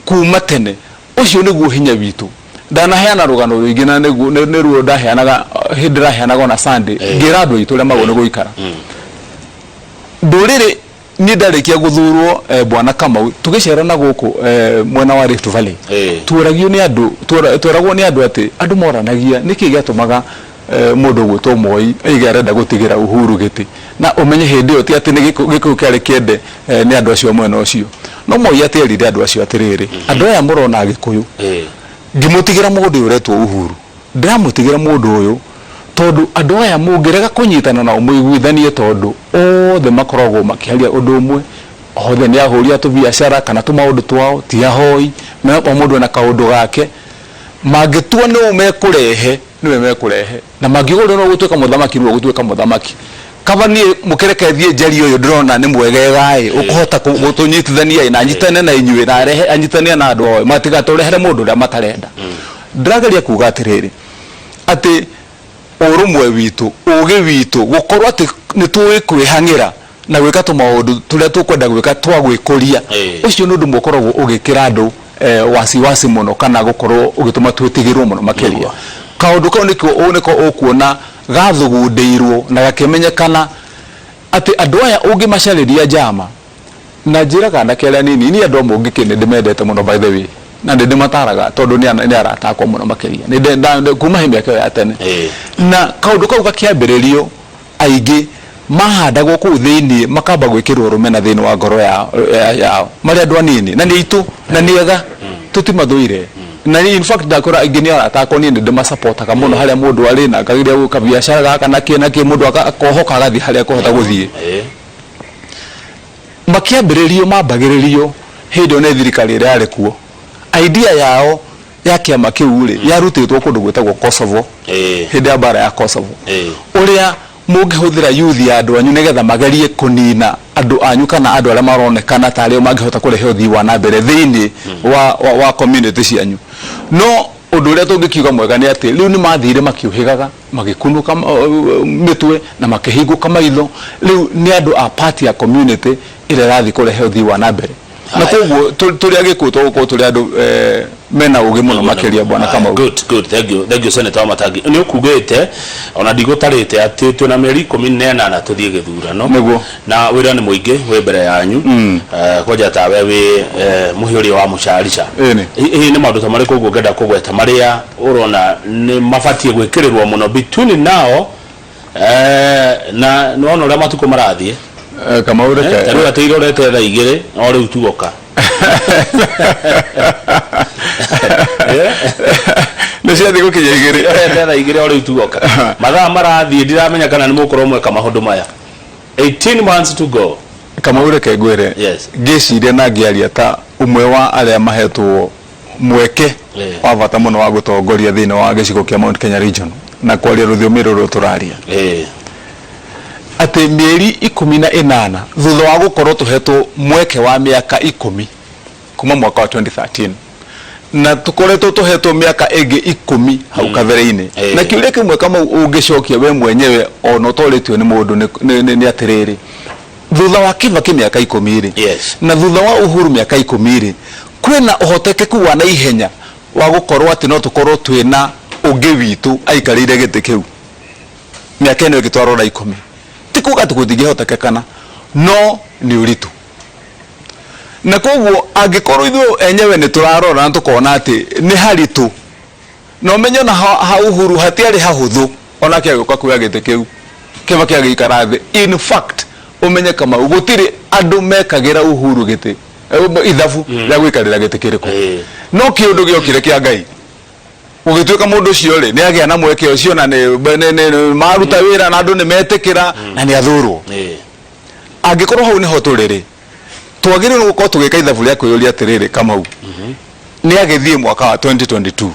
kuma tene ũcio nĩguo hinya witũ. Ndanaheana rũgano rũingĩ na nĩguo nĩruo ndaheanaga hĩndĩ ndĩraheanaga ona Sunday, ngĩra andũ aitũ ũrĩa magwo nĩ gũikara ndũrĩrĩ. Niĩ ndarĩkia gũthurwo, bwana Kamau, tũgĩcera na gũkũ mwena wa Rift Valley, tuoragio nĩ andũ, tweragwo nĩ andũ atĩ andũ moranagia nĩkĩ gĩatũmaga Mũndũ ũgwĩtwo Moi oige arenda gũtigĩra Uhuru gĩtĩ, na ũmenye hĩndĩ ĩyo ti atĩ nĩ Gĩkũyũ kĩarĩ kĩende nĩ andũ acio a mwena ũcio, no Moi atĩ erire andũ acio atĩrĩrĩ, andũ aya mũrona Agĩkũyũ, ngĩmũtigĩra mũndũ ũyũ ũretwo Uhuru, ndĩramũtigĩra mũndũ ũyũ tondũ andũ aya mũngĩrega kũnyitana nao mũiguithanie, tondũ othe makoragwo makĩaria ũndũ ũmwe, othe nĩ ahũri a tũbiacara kana tũmaũndũ twao, ti ahoi, o mũndũ ena kaũndũ gake, mangĩtua nĩũ mekũrehe nĩwe mekũrehe, na mangiuga ũrĩa no gũtuĩka mũthamaki nĩwe ũgũtuĩka mũthamaki. Kaba niĩ mũkĩreke thiĩ njarie ũyũ ndĩrona nĩ mwegega-ĩ, ũkũhota gũtũnyitithania-ĩ, na anyitane na inyuĩ, na arehe anyitane na andũ ao, matigatũrehere mũndũ ũrĩa matarenda. Ndĩrageria kuga atĩrĩrĩ, atĩ ũrũmwe witũ, ũgĩ witũ, gũkorwo atĩ nĩ tũĩ kwĩhang'ĩra na gwĩka tũmaũndũ tũrĩa tũkwenda gwĩka twa gwĩkũria, ũcio nĩ ũndũ ũmwe ũkoragwo ũgĩkĩra andũ wasiwasi mũno kana gũkorwo ũgĩtũma twĩtigĩrwo mũno makĩria. Kaũndũ kau nĩkĩo nĩko ũkuona gathugundĩirwo na gakĩmenyekana atĩ andũ aya ũngĩmacarĩria njama, na njĩraga anake arĩa anini, niĩ andũ a Mũngĩkĩ nĩ ndĩmendete mũno by the way, na nĩ ndĩmataraga tondũ nĩ arata akwa mũno makĩria, kuma he mĩaka ĩyo ya tene. Na kaũndũ kau gakĩambĩrĩrio aingĩ mahandagwo kũu thĩinĩ makamba gwĩkĩrwo rũmena thĩinĩ wa ngoro yao, yao marĩ andũ anini na nĩ aitũ na nĩ ega, tũtimathũire, na in fact ndakora aingĩ nĩ arata akwa, niĩ nĩ ndĩmasapotaga mũno harĩa mũndũ arĩ na akageria gwĩka biacara gaka na kĩ na kĩ, mũndũ akohoka agathiĩ harĩa akũhota gũthiĩ. Makĩambĩrĩrio mambagĩrĩrio hĩndĩ ĩyo nĩ thirikari ĩrĩa yarĩ kuo, idea yao ya kĩama kĩu rĩ yarutĩtwo kũndũ gwĩtagwo Kosovo, hĩndĩ ya mbara ya Kosovo, ũrĩa mũngĩhũthĩra youth ya andũ anyu nĩgetha magerie kũnina andũ anyu kana andũ arĩa maronekana tarĩ o mangĩhota kũrehe ũthii wa na mbere thĩinĩ wa community cianyu. No ũndũ ũrĩa tũngĩkiuga mwega nĩ atĩ rĩu nĩ mathire makĩũhĩgaga, magĩkunũka mĩtwe na makĩhingũka maitho, rĩu nĩ andũ a party ya community ĩrĩa ĩrathiĩ kũrehe ũthii wa na mbere, na koguo tũrĩ Agĩkũyũ tũgũkorwo tũrĩ andũ mena ũgĩ mũno makĩria, bwana Kamau. Good, good. Thank you, thank you, Senator Wamatangi. Nĩ ũkugĩte ona ndigũtarĩte atĩ twĩna mĩeri 18 tũthiĩ gĩthurano. Nĩguo. Na wĩra nĩ mũingĩ wĩ mbere yanyu. Kwanja tawe wĩ mũhiũria wa mũcarica. Ĩni. Hihi nĩ maũndũ ta marĩkũ ũguo ũngĩenda kũgweta marĩa ũrona nĩ mabatiĩ gwĩkĩrĩrwo mũno between now na nĩwona ũrĩa matukũ marathiĩ? Kamau, reke Ta rĩu atĩ irorete thaa 2 no rĩu tuoka. Nĩ ciathiĩ gũkinya 2. Irorete thaa 2 o rĩu tuoka. Mathaa marathiĩ, ndiramenya kana nĩ mũgũkorwo mweka maũndũ maya. 18 months to go. Kamau, reke ngwĩre, ngĩciria na ngĩaria ta ũmwe wa arĩa mahetwo mweke wa bata mũno wa gũtongoria thĩinĩ wa gĩcigo kĩa Mount Kenya region na kwaria rũthiomi rũrũ tũraria, atĩ mĩeri 18 thutha wa gũkorwo tũhetwo mweke wa mĩaka 10 kuma mwaka wa 2013, na tũkoretwo tũhetwo mĩaka ĩngĩ 10 hau kabere-inĩ, na kĩũria kĩmwe, Kamau, ũngĩcokia we mwenyewe ona ũtorĩtio nĩ mũndũ nĩ atĩrĩrĩ, thutha wa Kibaki mĩaka 10 rĩ, na thutha wa Uhuru mĩaka 10 rĩ, kwĩna ũhotekeku wa naihenya wa gũkorwo atĩ no tũkorwo twĩna ũngĩ witũ aikarĩire gĩtĩ kĩu mĩaka ĩno ĩngĩ twarora 10? Ti kuga atĩ gũtingĩhotekekana, no nĩ ũritũ, na koguo angĩkorwo ithuĩ enyewe nĩ tũrarora na tũkona atĩ nĩ haritũ, na ũmenye ona ha Uhuru hatiarĩ hahũthũ onake agĩũka kuoya gĩtĩ kĩu, Kibaki agĩikara thĩ. In fact, ũmenye, Kamau, gũtirĩ andũ mekagĩra Uhuru gĩtĩ ithabu rĩa gũikarĩra gĩtĩ kĩrĩkũ, no kĩũndũ gĩokire kĩa Ngai gũgĩtuĩka mũndũ ũcio rĩ nĩ agĩa na mweke ũcio na nĩ maruta wĩra na andũ nĩ metĩkĩra na nĩ athurwo. Angĩkorwo hau nĩho tũrĩ rĩ, twagĩrĩirwo gũkorwo tũgĩka ithabu rĩa kwĩyũria atĩrĩrĩ, Kamau, nĩ agĩthiĩ mwaka wa 2022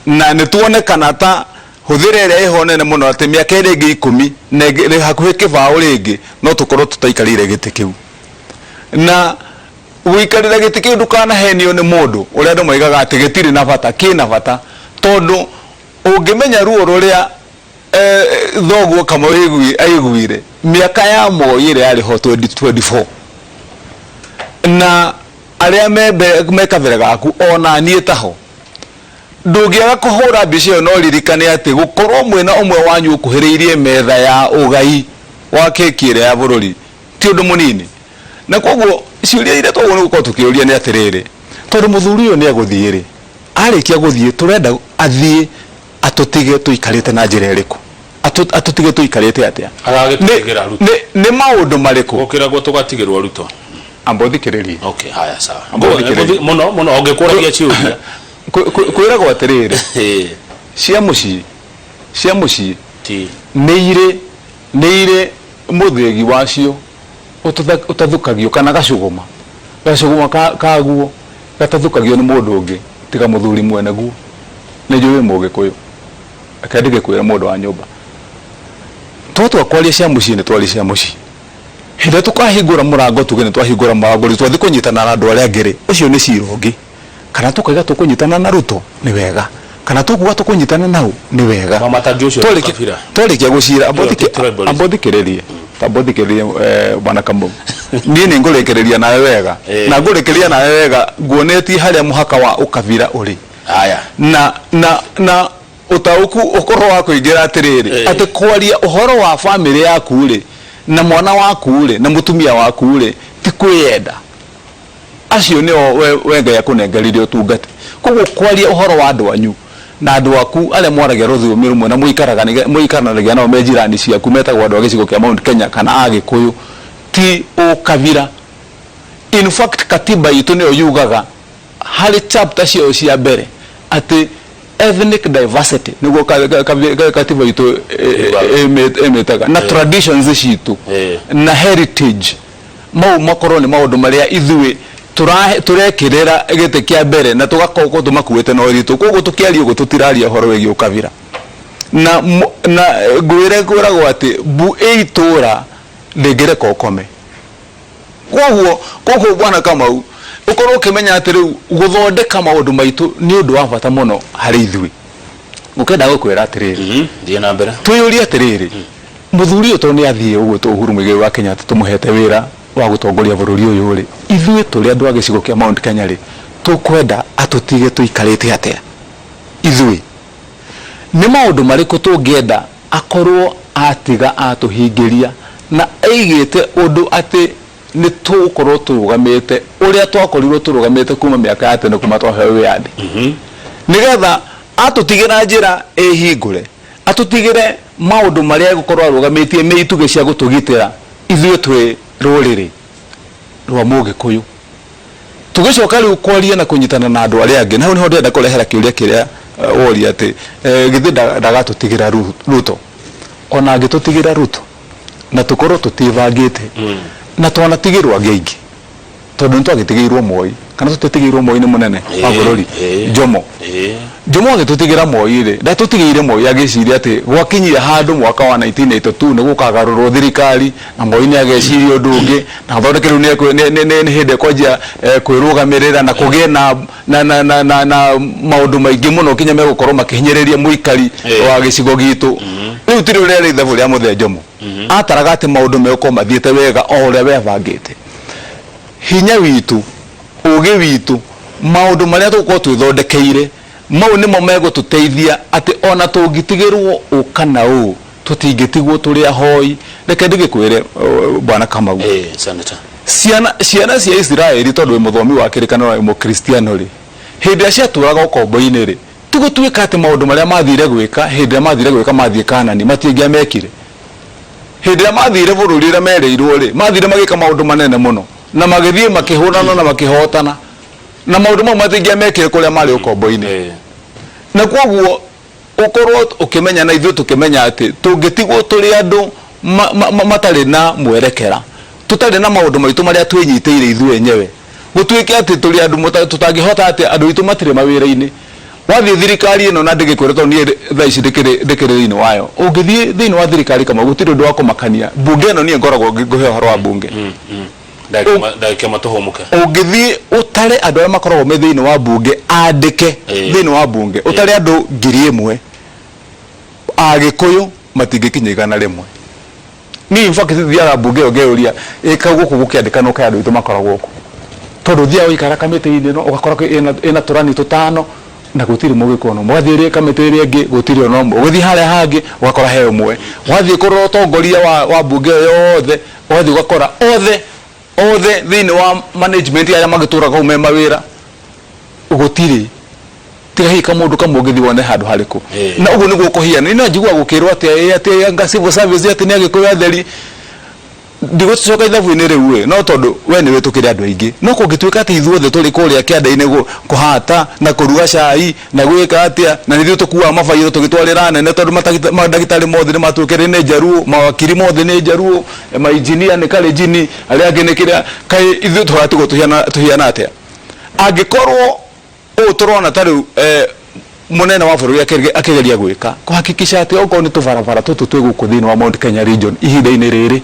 na nĩ tuonekana ta hũthĩra ĩrĩa ĩho nene mũno atĩ mĩaka ĩrĩa ĩngĩ 10 na ĩngĩ hakuhĩ kĩbaũ rĩngĩ no tũkorwo tũtaikarĩire gĩtĩ kĩu. Na gũikarĩra gĩtĩ kĩu, ndũkanahenio nĩ mũndũ ũrĩa andũ moigaga atĩ gĩtirĩ na bata, kĩna bata, tondũ ũngĩmenya ruo rũrĩa thoguo Kamau aiguire mĩaka ya Moi ĩrĩa yarĩ ho 2024, na arĩa me kabere gaku ona niĩ taho, ndũngĩaga kũhũra mbica ĩyo, no ririkane atĩ gũkorwo mwĩna ũmwe wanyu ũkuhĩrĩirie metha ya ũgai wa keki ĩrĩa ya bũrũri ti ũndũ mũnini. Na koguo ciũria iria twagĩrĩirwo nĩ gũkorwo tũkĩũria nĩ atĩrĩrĩ, tondũ mũthuri ũyũ nĩ egũthiĩ rĩ, arĩkia gũthiĩ tũrenda athiĩ Atũtige tũikarĩte na njĩra ĩrĩkũ? Atũtige tũikarĩte atĩa? Agagĩtũtigĩra Ruto. Nĩ maũndũ marĩkũ? Gũkĩragwo tũgatigĩrwo Ruto. Amba ũthikĩrĩrie. Okay, haya sawa. Amba ũthikĩrĩrie. Mũno mũno ũngĩkũragia ciũria. Kwĩragwo atĩrĩrĩ, cia mũciĩ, cia mũciĩ nĩ irĩ, nĩ irĩ mũthĩgi wacio ũtathukagio, kana gacũgũma, gacũgũma kaguo gatathukagio nĩ mũndũ ũngĩ tiga mũthuri mwene guo. Nĩ njũĩ wĩ Mũgĩkũyũ, reke ndĩgĩkwĩre mũndũ wa nyũmba. Twatua kwaria cia mũciĩ nĩ twarie cia mũciĩ. Hĩndĩ ĩrĩa tũkahingũra mũrango tuge nĩ twahingũra mũrango rĩ, twathiĩ kũnyitana na andũ arĩa angĩ rĩ, ũcio nĩ cira ũngĩ. Kana tũkauga tũkũnyitana na Ruto nĩ wega, kana tũkuga tũkũnyitana na ũ nĩ wega. Mama Tangi ũcio nĩ kabira. Twarĩkia gũcira, amba Ĩyo ti tribalism. amba ũthikĩrĩrie, amba ũthikĩrĩrie bwana Kamau. Niĩ nĩ ngũrĩkĩrĩria nawe wega, na ngũrĩkĩrĩria nawe wega nguonetie harĩa mũhaka wa ũkabira ũrĩ. Haya. Na ũtaũku ũkorwo wa kũingĩra atĩrĩrĩ, atĩ kwaria ũhoro wa bamĩrĩ yaku rĩ, na mwana waku rĩ, na mũtumia waku rĩ, ti kwĩyenda. Acio nĩo we Ngai akũnengerire ũtungate. Koguo kwaria ũhoro wa andũ anyu na andũ aku arĩa mwaragia rũthiomi rũmwe na mũikaraga mũikaranagia nao me njirani ciaku metagwo andũ a gĩcigo kĩa Mount Kenya kana Agĩkũyũ ti ũkabira. In fact katiba itũ nĩyo yugaga harĩ chapter ciayo cia mbere atĩ ethnic diversity nĩguo katiba itũ ĩmĩtaga na traditions citũ na heritage. Mau makorwo nĩ maũndũ marĩa ithuĩ tũrekĩrĩra gĩtĩ kĩa mbere na tũgakorwo tũmakuĩte na ũritũ. Koguo tũkĩaria ũguo tũtiraria ũhoro wĩgiĩ ũkabira. Na na ngwĩre kwĩragwo atĩ mbu ĩ itũra ndĩngĩreka ũkome. Koguo koguo bwana Kamau ũkorwo ũkĩmenya atĩ rĩu gũthondeka maũndũ maitũ nĩ ũndũ wa bata mũno harĩ ithuĩ. Ngũkĩenda gũkwĩra atĩrĩrĩ, Thiĩ na mbere. Twĩyũrie atĩrĩrĩ, Mũthuri ũyũ tondũ nĩ athiĩ ũguo Uhuru Muigai wa Kenyatta tũmũhete wĩra wa gũtongoria bũrũri ũyũ rĩ, ithuĩ tũrĩ andũ a gĩcigo kĩa Mount Kenya rĩ, tũkwenda atũtige tũikarĩte atĩa? Ithuĩ nĩ maũndũ marĩkũ tũngĩenda akorwo atiga atũhingĩria na aigĩte ũndũ atĩ nĩ tũgũkorwo tũrũgamĩte ũrĩa twakorirwo tũrũgamĩte kuma mĩaka ya tene kuma twaheo wĩyathi, nĩgetha atũtigĩra njĩra ĩhingũre, atũtigĩre maũndũ marĩa egũkorwo arũgamĩtie nĩ itugĩ cia gũtũgitĩra ithuĩ twĩ rũrĩrĩ rwa Mũgĩkũyũ. Tũgĩcoka rĩu kwaria na kũnyitana na andũ arĩa angĩ, na hau nĩho ndĩrenda kũrehera kĩũria kĩrĩa woria atĩ githĩ ndagatũtigĩra Ruto? Ona angĩtũtigĩra Ruto na tũkorwo tũtiĩbangĩte na twanatigĩrwo angĩ aingĩ, tondũ nĩ twagĩtigĩirwo Moi, kana tũtiatigĩirwo Moi nĩ mũnene wa bũrũri Jomo. Jomo agĩtũtigĩra Moi rĩ, ndatũtigĩire Moi agĩciria atĩ gwakinyire handũ mwaka wa 1982 nĩ gũkagarũrwo thirikari na Moi nĩ ageciria ũndũ ũngĩ na athondeke rĩu nĩ hĩndĩ ekwanjia kwĩrũgamĩrĩra na kũgĩe na na na na na na maũndũ maingĩ mũno nginya megũkorwo makĩhinyĩrĩria mũikari wa gĩcigo gitũ. Rĩu ti rĩu rĩarĩ ithabu rĩa mũthee Jomo. Ataraga atĩ maũndũ megũkorwo mathiĩte wega o ũrĩa we abangĩte. Hinya witũ, ũgĩ witũ, maũndũ marĩa tũgũkorwo twĩthondekeire, mau nĩmo megũtũteithia atĩ ona tũngĩtigĩrwo ũ kana ũ, tũtingĩtigwo tũrĩ ahoi. Reke ndĩgĩkwĩre Bwana Kamau. Senator. Ciana, ciana cia Isiraeli tondũ wĩ mũthomi wa kĩrĩkanĩro na wĩ mũkristiano rĩ, hĩndĩ ĩrĩa ciatũraga ũkombo-inĩ rĩ, ti gũtuĩka atĩ maũndũ marĩa mathire gwĩka hĩndĩ ĩrĩa mathire gwĩka mathiĩ Kanani matingĩamekire. Hĩndĩ ĩrĩa mathire bũrũri ũrĩa merĩirwo rĩ, mathire magĩka maũndũ manene mũno na magĩthiĩ makĩhũrana na makĩhotana, na maũndũ mau matingĩamekire kũrĩa marĩ ũkombo-inĩ. Na kwoguo ũkorwo ũkĩmenya na ithuĩ tũkĩmenya atĩ tũngĩtigwo tũrĩ andũ matarĩ na mwerekera, tũtarĩ na maũndũ maitũ marĩa twĩnyitĩire ithuĩ enyewe, gũtuĩke atĩ tũrĩ andũ tũtangĩhota atĩ andũ aitũ matirĩ mawĩra-inĩ. Wathiĩ thirikari ĩno na ndĩgĩkwĩre tondũ niĩ thaa ici ndĩkĩrĩ ndĩkĩrĩ thĩinĩ wayo, ũngĩthiĩ thĩinĩ wa thirikari Kamau gũtirĩ ũndũ wa kũmakania. Mbunge ĩno niĩ ngoragwo ngĩkũhe ũhoro wa mbunge. Ndagĩka ĩmwe tũhũmũke. Ũngĩthiĩ ũtare andũ arĩa makoragwo me thĩinĩ wa mbunge andĩke thĩinĩ wa mbunge, ũtare andũ 1,000, Agĩkũyũ matingĩkinya 100. Niĩ in fact thiaga mbunge ĩyo ngeyũria ĩ kau gũkũ gũkĩandĩkanwo kaĩ andũ aitũ makoragwo kũ? Tondũ ũthiaga ũgaikara kamĩtĩ-inĩ ĩno ũgakora ĩna tũrani tũtano na gũtirĩ mũgĩkũyũ ona ũmwe. Ũgathiĩ ĩrĩa kamĩtĩ ĩrĩa ĩngĩ gũtirĩ ona ũmwe. Ũgĩthiĩ harĩa hangĩ ũgakora he ũmwe. Wathiĩ kũrora ũtongoria wa mbunge ĩyo yothe ũgathiĩ ũgakora othe othe thĩinĩ wa management arĩa magĩtũraga kũu me mawĩra gũtirĩ. Tiga hihi kamũndũ kamwe ũngĩthiĩ wone handũ harĩkũ. Na ũguo nĩguo kũhiana. Niĩ no njiguaga gũkĩrwo atĩ ĩ atĩ anga civil service atĩ nĩ Agĩkũyũ atheri. Ndigũcoka ithabu-inĩ rĩu ĩ, no tondũ we nĩwe tũkĩrĩ andũ aingĩ. No kũngĩtuĩka atĩ ithuothe tũrĩ kũrĩa kĩanda-inĩ kũhata na kũruga cai na gwĩka atĩa, na nĩ ithuĩ tũkuaga mabairo tũgĩtwarĩra anene tondũ mandagĩtarĩ mothe nĩ matuĩkire nĩ Njaruo, mawakiri mothe nĩ Njaruo, mainjinia nĩ Kalenjini, arĩa angĩ nĩ kĩrĩa, kaĩ ithuĩ tũgatigwo tũhiana atĩa? Angĩkorwo Ũũ tũrona ta rĩu mũnene wa bũrũri akĩgeria gwĩka kũhakikisha atĩ okorwo nĩ tũbarabara tũtũ twĩ gũkũ thĩinĩ wa Mount Kenya region ihinda-inĩ rĩrĩ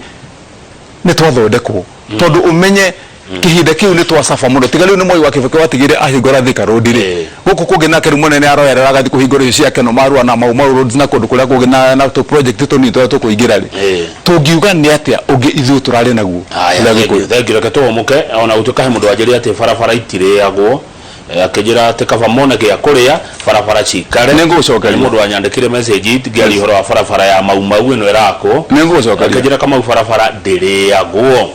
nĩ twathondekwo tondũ ũmenye kĩhinda kĩu nĩ twacaba mũno tiga rĩu nĩ Mwai wa Kĩbakĩ watigire ahingũra Thika Road rĩ gũkũ kũngĩ nake rĩu mũnene aroerera agathiĩ kũhingũra icio cia Kenol Marua na Mau Mau Roads na kũndũ kũrĩa kũngĩ na tũ project tũnini tũrĩa tũkũingĩra rĩ tũngiuga nĩ atĩa ũngĩ ithuĩ tũrarĩ naguo Haya, tũrĩ thengiũ, Agĩkũyũ? thengiũ, reke tũhũmũke ona gũtuĩka he mũndũ wanjĩrire atĩ barabara itirĩagwo. Akĩnjĩra atĩ kaba mone gĩa kũrĩa barabara cikare. Nĩ ngũgũcokeria. Nĩ mũndũ wanyandĩkire message ngĩaria ũhoro wa barabara ya Mau Mau ĩno ĩrakwo. Nĩ ngũgũcokeria. Akĩnjĩra Kamau barabara ndĩrĩagwo.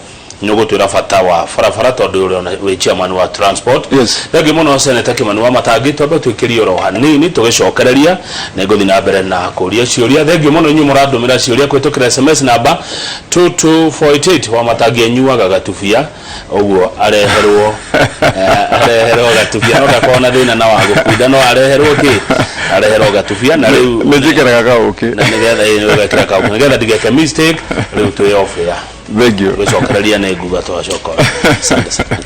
Nĩ ũgũtwĩra bata wa barabara tondũ ũrĩ ona wĩ chairman wa transport. Yes. Thengiũ mũno Senator Kimani Wamatangi twambe twĩkĩrie oro hanini tũgĩcokereria nĩ ngũthiĩ na mbere na kũria ciũria. Thengiũ mũno inyuĩ mũrandũmĩra ciũria kũhĩtũkĩra SMS namba 22488 Wamatangi anyuaga gatubia. Ũguo areherwo areherwo gatubia no ndakorwo na thĩna na wa gũkunda no areherwo kĩ areherwo gatubia na rĩu Nĩ njĩkĩraga kaũkĩ. Na nĩgetha ĩ, ũgekĩra kaũkĩ nĩgetha ndigeke mistake rĩu twĩ off air. Thank you. Gũcokereria nĩ nguga twacoka. Asante sana.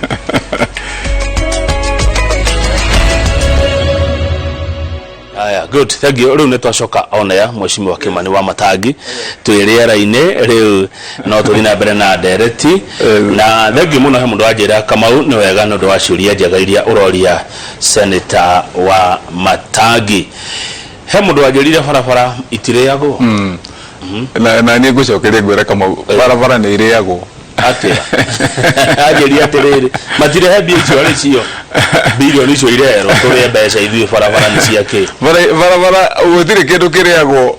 Aya, good. Thank you. Rĩu nĩ twacoka on air Mheshimiwa Kimani Wamatangi twĩ rĩera-inĩ rĩu no tũthiĩ na mbere na ndereti na thengiũ mũno he mũndũ wanjĩra Kamau nĩ wega nĩ ũndũ wa ciũria njega iria ũroria Senator wa Matangi. He mũndũ wanjĩrire barabara itirĩagwo. Na niĩ ngũcokeria ngwĩre Kamau barabara nĩ irĩagwo. Atĩa? Anjĩria atĩrĩrĩ, matirehe mbia icio arĩ cio bilioni icio irerwo tũrĩe mbeca ithuĩ barabara nĩ cia kĩ? Barabara gũtirĩ kĩndũ kĩrĩagwo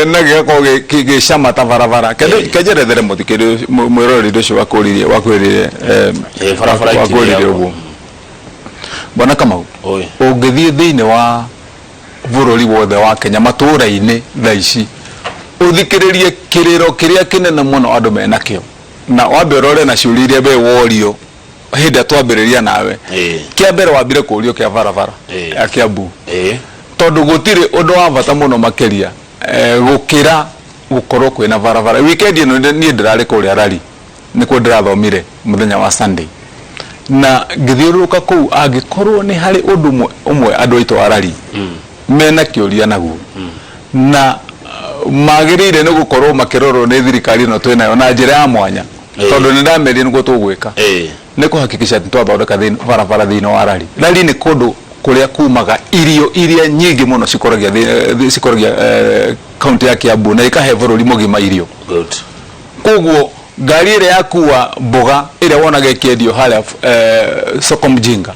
na gĩgakorwo gĩcama ta barabara. Kenjerethere mũthikĩrĩria mwĩroreri ũcio wakũririe wakwĩrire Barabara wakũririe itirĩagwo. ũguo. Bwana Kamau, Oi. ũngĩthiĩ thĩinĩ wa bũrũri wothe wa Kenya matũũra-inĩ thaa ici ũthikĩrĩrie kĩrĩro kĩrĩa kĩnene mũno andũ menakĩo na wambe ũrore na ciũria iria we worio hĩndĩ ĩrĩa twambĩrĩria nawe. Kĩa mbere wambire kũrio kĩa barabara ya Kiambu tondũ gũtirĩ ũndũ wa bata mũno makĩria gũkĩra gũkorwo kwĩna barabara. Weekend ĩno niĩ ndĩrarĩ kũrĩa Rari nĩkuo ndĩrathomire mũthenya wa Sunday na ngĩthiũrũrũka kũu angĩkorwo nĩ harĩ ũndũ ũmwe andũ aitũ a Rari mena kĩũria naguo na magĩrĩire nĩ gũkorwo makĩrorwo nĩ thirikari ĩno twĩnayo na njĩra ya mwanya tondũ nĩ ndamerire nĩguo tũgwĩka nĩ kũhakikisha atĩ twathondeka barabara thĩinĩ wa Rari. Rari nĩ kũndũ kũrĩa kumaga irio iria nyingĩ mũno cikũragia cikũragia kaunti ya Kiambu na ikahe bũrũri mũgima irio. Koguo ngari ĩrĩa yakua mboga ĩrĩa wonaga ĩkĩendio harĩa soko mjinga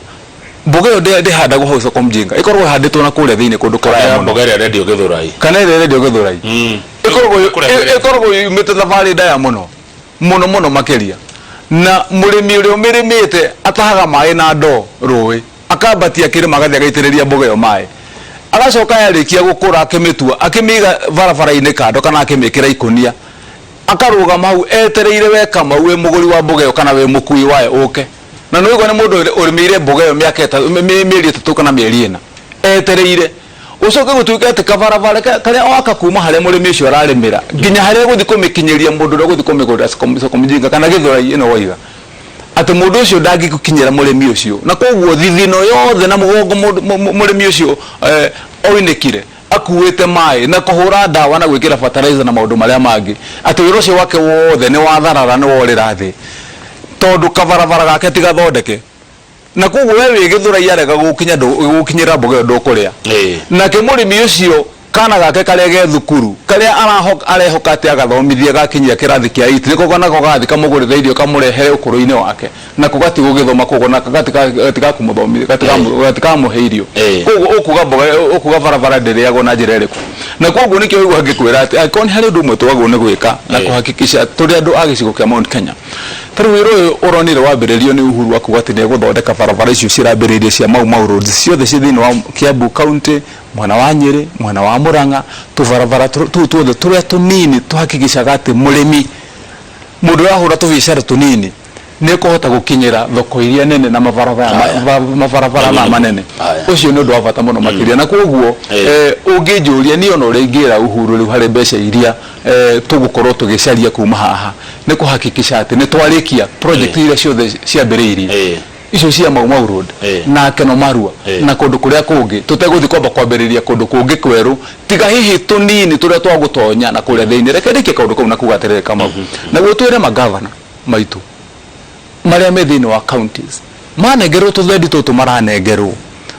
mboga ĩyo ndĩhandagwo hau soko mjinga ĩkoragwo ĩhandĩtwo na kũrĩa thĩinĩ kũndũ kũraya mũno. Mboga ĩrĩa ĩrendio Gĩthũrai. Kana ĩrĩa ĩrendio Gĩthũrai. Ĩkoragwo yumĩte thabarĩ ndaya mũno mũno mũno makĩria na mũrĩmi ũrĩa ũmĩrĩmĩte atahaga maĩ na ndoo rũĩ akambatia kĩrĩma agathiĩ agaitĩrĩria mboga ĩyo maĩ agacoka yarĩkia gũkũra akĩmĩtua akĩmĩiga barabara-inĩ kando kana akĩmĩkĩra ikũnia akarũgama hau etereire we Kamau wĩ mũgũri wa mboga ĩyo kana wĩ mũkui wayo ũke na nĩ ũigua nĩ mũndũ ũrĩmĩire mboga ĩyo mĩaka mĩeri ĩtatũ kana mĩeri ĩna etereire ũcoke gũtuĩke atĩ kabarabara karĩa waka kuma harĩa mũrĩmi ũcio ararĩmĩra nginya harĩa gũthiĩ kũmĩkinyĩria mũndũ ũrĩa ũgũthiĩ kũmĩgũrĩra soko mjinga kana Gĩthũrai ĩno waiga atĩ mũndũ ũcio ndangĩkinyĩra mũrĩmi ũcio na koguo thithino yothe na mũgongo mũrĩmi ũcio oinĩkire akuĩte maĩ na kũhũra ndawa na gwĩkĩra fertilizer na maũndũ marĩa mangĩ atĩ wĩra ũcio wake wothe nĩ watharara nĩ worĩra thĩ tondũ kabarabara gake ti gathondeke na koguo we wĩ Gĩthũrai arega gũkinya gũkinyĩra mboga ĩyo ndũkũrĩa. Nake mũrĩmi ũcio Kana gake karĩa ge thukuru, karĩa arehoka atĩ agathomithia gakinyia kĩrathi kĩa 8, nĩko nako gathiĩ kamũgũrĩre irio kamũrehere ũkũrũ-inĩ wake, nako gatigũgĩthoma koguo nako gatikamũthomithia, gatikamũhe irio. Koguo ũkuga mboga, ũkuga barabara ndĩrĩagwo na njĩra ĩrĩkũ? Na koguo nĩkĩo ũigua ngĩkwĩra atĩ angĩkorwo nĩ harĩ ũndũ ũmwe twagĩrĩirwo nĩ gwĩka na kũhakikisha tũrĩ andũ a gĩcigo kĩa Mount Kenya, Ta rĩu wĩra ũyũ ũronire wambĩrĩrio nĩ Uhuru wa kuga atĩ nĩ egũthondeka barabara icio cirambĩrĩirie cia Mau Mau Roads ciothe ciĩ thĩinĩ wa Kiambu County, mwena wa Nyĩrĩ, mwena wa Murang'a, tũbarabara tũu tuothe tũrĩa tũnini tũhakikicaga atĩ mũrĩmi, mũndũ ũrahũra tũbiacara tũnini nĩ ekũhota gũkinyĩra thoko iria nene na mabarabara mabarabara maya manene. Ũcio nĩ ũndũ wa bata mũno makĩria na kwoguo ũngĩnjũria niĩ ona ũrĩa ingĩra Uhuru rĩu harĩ mbeca iria tũgũkorwo tũgĩcaria kuma haha nĩ kũhakikisha atĩ nĩ twarĩkia project iria ciothe ciambĩrĩirie icio cia Mau Mau Road na Keno Marua na kũndũ kũrĩa kũngĩ tũtegũthiĩ kwamba kwambĩrĩria kũndũ kũngĩ kwerũ tiga hihi tũnini tũrĩa twa gũtonya na kũrĩa thĩinĩ. Reke ndĩkie kaũndũ kau na kuga atĩrĩrĩ Kamau, naguo twĩre magavana maitũ marĩa me thĩinĩ wa counties manengerwo tũthendi tũtũ maranengerwo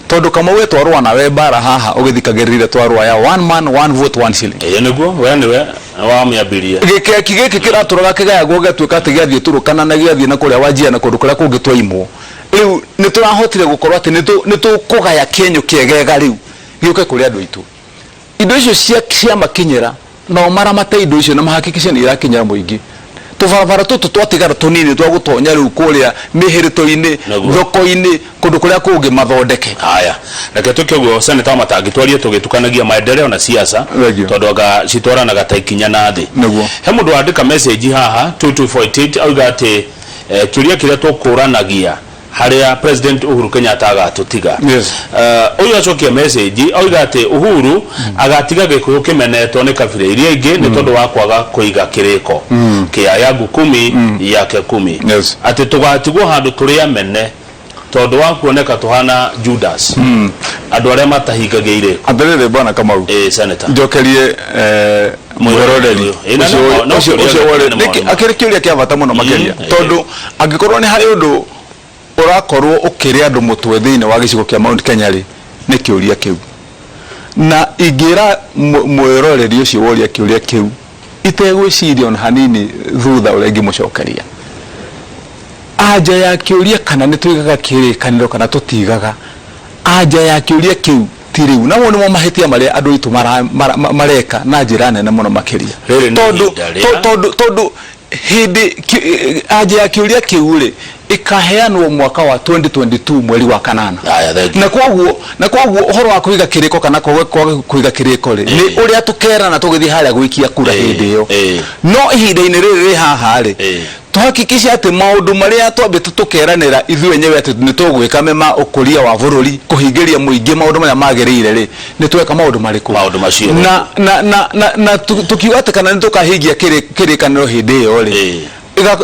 tondũ Kamau we twarũa nawe mbara haha ũgĩthikagĩrĩria twarũa ya one man one vote one shilling. Ĩĩ nĩguo, we nĩwe wamĩambirie. Gĩkeki gĩkĩ kĩratũraga kĩgayagwo gĩgatuĩka atĩ gĩathiĩ Turukana na gĩathiĩ na kũrĩa Wajir na kũndũ kũrĩa kũngĩ twaimwo. Rĩu nĩ tũrahotire gũkorwo atĩ nĩ tũkũgaya kĩenyũ kĩegega rĩu gĩũke kũrĩ andũ aitũ. Indo icio cia ciamakinyĩra, nao maramate indo icio na mahakikice nĩ irakinyĩra mũingĩ. Tũbarabara tũtũ twatigara tũnini twa gũtonya rĩu kũrĩa mĩhĩrĩto-inĩ, Naguo. thoko-inĩ, kũndũ kũrĩa kũngĩ mathondeke. Haya, reke twĩke ũguo Senator Wamatangi, twarie tũgĩtukanagia maendeleo na siasa Thengiũ. tondũ anga citwaranaga ta ikinya na thĩ. Nĩguo. He mũndũ wandĩka message haha 2248 auga atĩ eh, kĩũria kĩrĩa tũkũranagia harĩa President Uhuru Kenyatta agatũtiga. Yes. Ũyũ acokia message oiga atĩ Uhuru agatiga Gĩkũyũ kĩmenetwo nĩ kabira iria ingĩ nĩ tondũ wa kwaga kũiga kĩrĩko kĩa yangu kumi yake kumi. Yes. Atĩ tũgatigwo handũ tũrĩ amene tondũ wa kuoneka tũhana Judas. Andũ arĩa matahingagia irĩko. Atĩrĩrĩ Bwana Kamau. Ĩĩ Senator. Njokerie eh, mwĩroreri Ũyũ. Ĩĩ, na ũcio no- no ũcio kũrĩa ũcio nĩ worĩ maũndũ. nĩkĩ akĩrĩ kĩũria kĩa bata mũno makĩria tondũ angĩkorwo nĩ harĩ ũndũ ũrakorwo ũkĩrĩa andũ mũtwe thĩinĩ wa gĩcigo kĩa Mount Kenya rĩ nĩ kĩũria kĩu na ingĩra mwĩroreri ũcio woria kĩũria kĩu itegwĩciria ona hanini thutha ũrĩa ingĩmũcokeria anja ya kĩũria kana nĩ tũigaga kĩrĩkanĩro kana tũtigaga anja ya kĩũria kĩu ti rĩu namo nĩmo mahĩtia marĩa andũ aitũ mareka na njĩra nene mũno makĩria Rĩrĩ nĩ tondũ ihinda rĩa- tondũ tondũ hĩndĩ anja ya kĩũria kĩu rĩ ĩkaheanwo mwaka wa 2022 mweri wa kanana. Haya, thank you. Na koguo na koguo ũhoro wa kũiga kĩrĩko kana kwaga kwaga kũiga kĩrĩko rĩ nĩ ũrĩa tũkerana tũgĩthiĩ harĩa gũikia kura hĩndĩ ĩyo. No ihinda-inĩ rĩrĩ rĩ haha rĩ tũhakikice atĩ maũndũ marĩa twambĩte tũkeranĩra ithuĩ enyewe atĩ nĩ tũgwĩka me ma ũkũria wa bũrũri kũhingĩria mũingĩ maũndũ marĩa magĩrĩire rĩ nĩ tweka maũndũ marĩkũ. Maũndũ macio. Na na na na, na tũkiuga atĩ kana nĩ tũkahingia kĩrĩkanĩro hĩndĩ ĩyo rĩ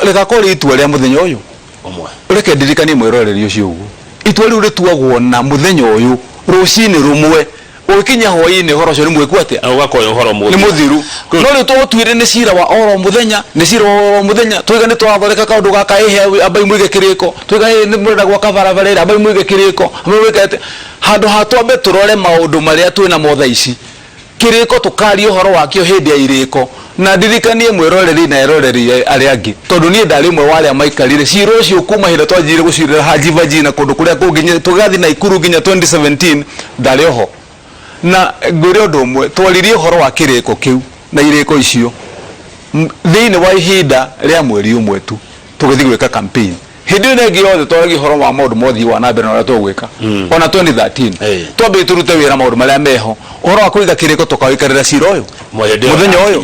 rĩgakorwo rĩ itua rĩa mũthenya ũyũ ũmwe. Reke ndirikanie mwĩroreri ũcio ũguo itua rĩu rĩtuagwo na mũthenya ũyũ rũcinĩ rũmwe ũgĩkinya hwaĩ-inĩ ũhoro ũcio nĩ mwĩku atĩa? Na ũgakorwo ũhoro nĩ mũthiru. No rĩu tũgũtuire nĩ cira wa oro mũthenya, nĩ cira wa oro mũthenya, twaiga nĩ tũrathondeka kaũndũ gaka ĩhe ambai mũige kĩrĩko, twaiga ĩ nĩ mũrenda gwaka barabara ĩrĩa ambai mũige kĩrĩko, ambai mũige atĩ handũ ha twambe tũrore maũndũ marĩa twĩ namo thaa ici kĩrĩko tũkaria ũhoro wakĩo hĩndĩ ya irĩko. Na ndirikanie mwĩroreri na eroreri arĩa angĩ tondũ niĩ ndarĩ ũmwe wa arĩa maikarire cira ũcio kuma hĩndĩ twanjirie gũcirĩra Haji Vaji na kũndũ kũrĩa kũngĩ tũgathiĩ Naikuru nginya 2017 ndarĩ oho. Na ngwĩre ũndũ ũmwe, twaririe ũhoro wa kĩrĩko kĩu na irĩko icio thĩinĩ wa ihinda rĩa mweri ũmwe tu tũgĩthiĩ gwĩka campaign. Hĩndĩ ĩyo ĩngĩ yothe twaragia ũhoro wa maũndũ ma ũthii wa na mbere na ũrĩa tũgwĩka. Ona 2013 twambire tũrute wĩra maũndũ marĩa meho ũhoro wa kũiga kĩrĩko tũkawĩkarĩra cira ũyũ mũthenya ũyũ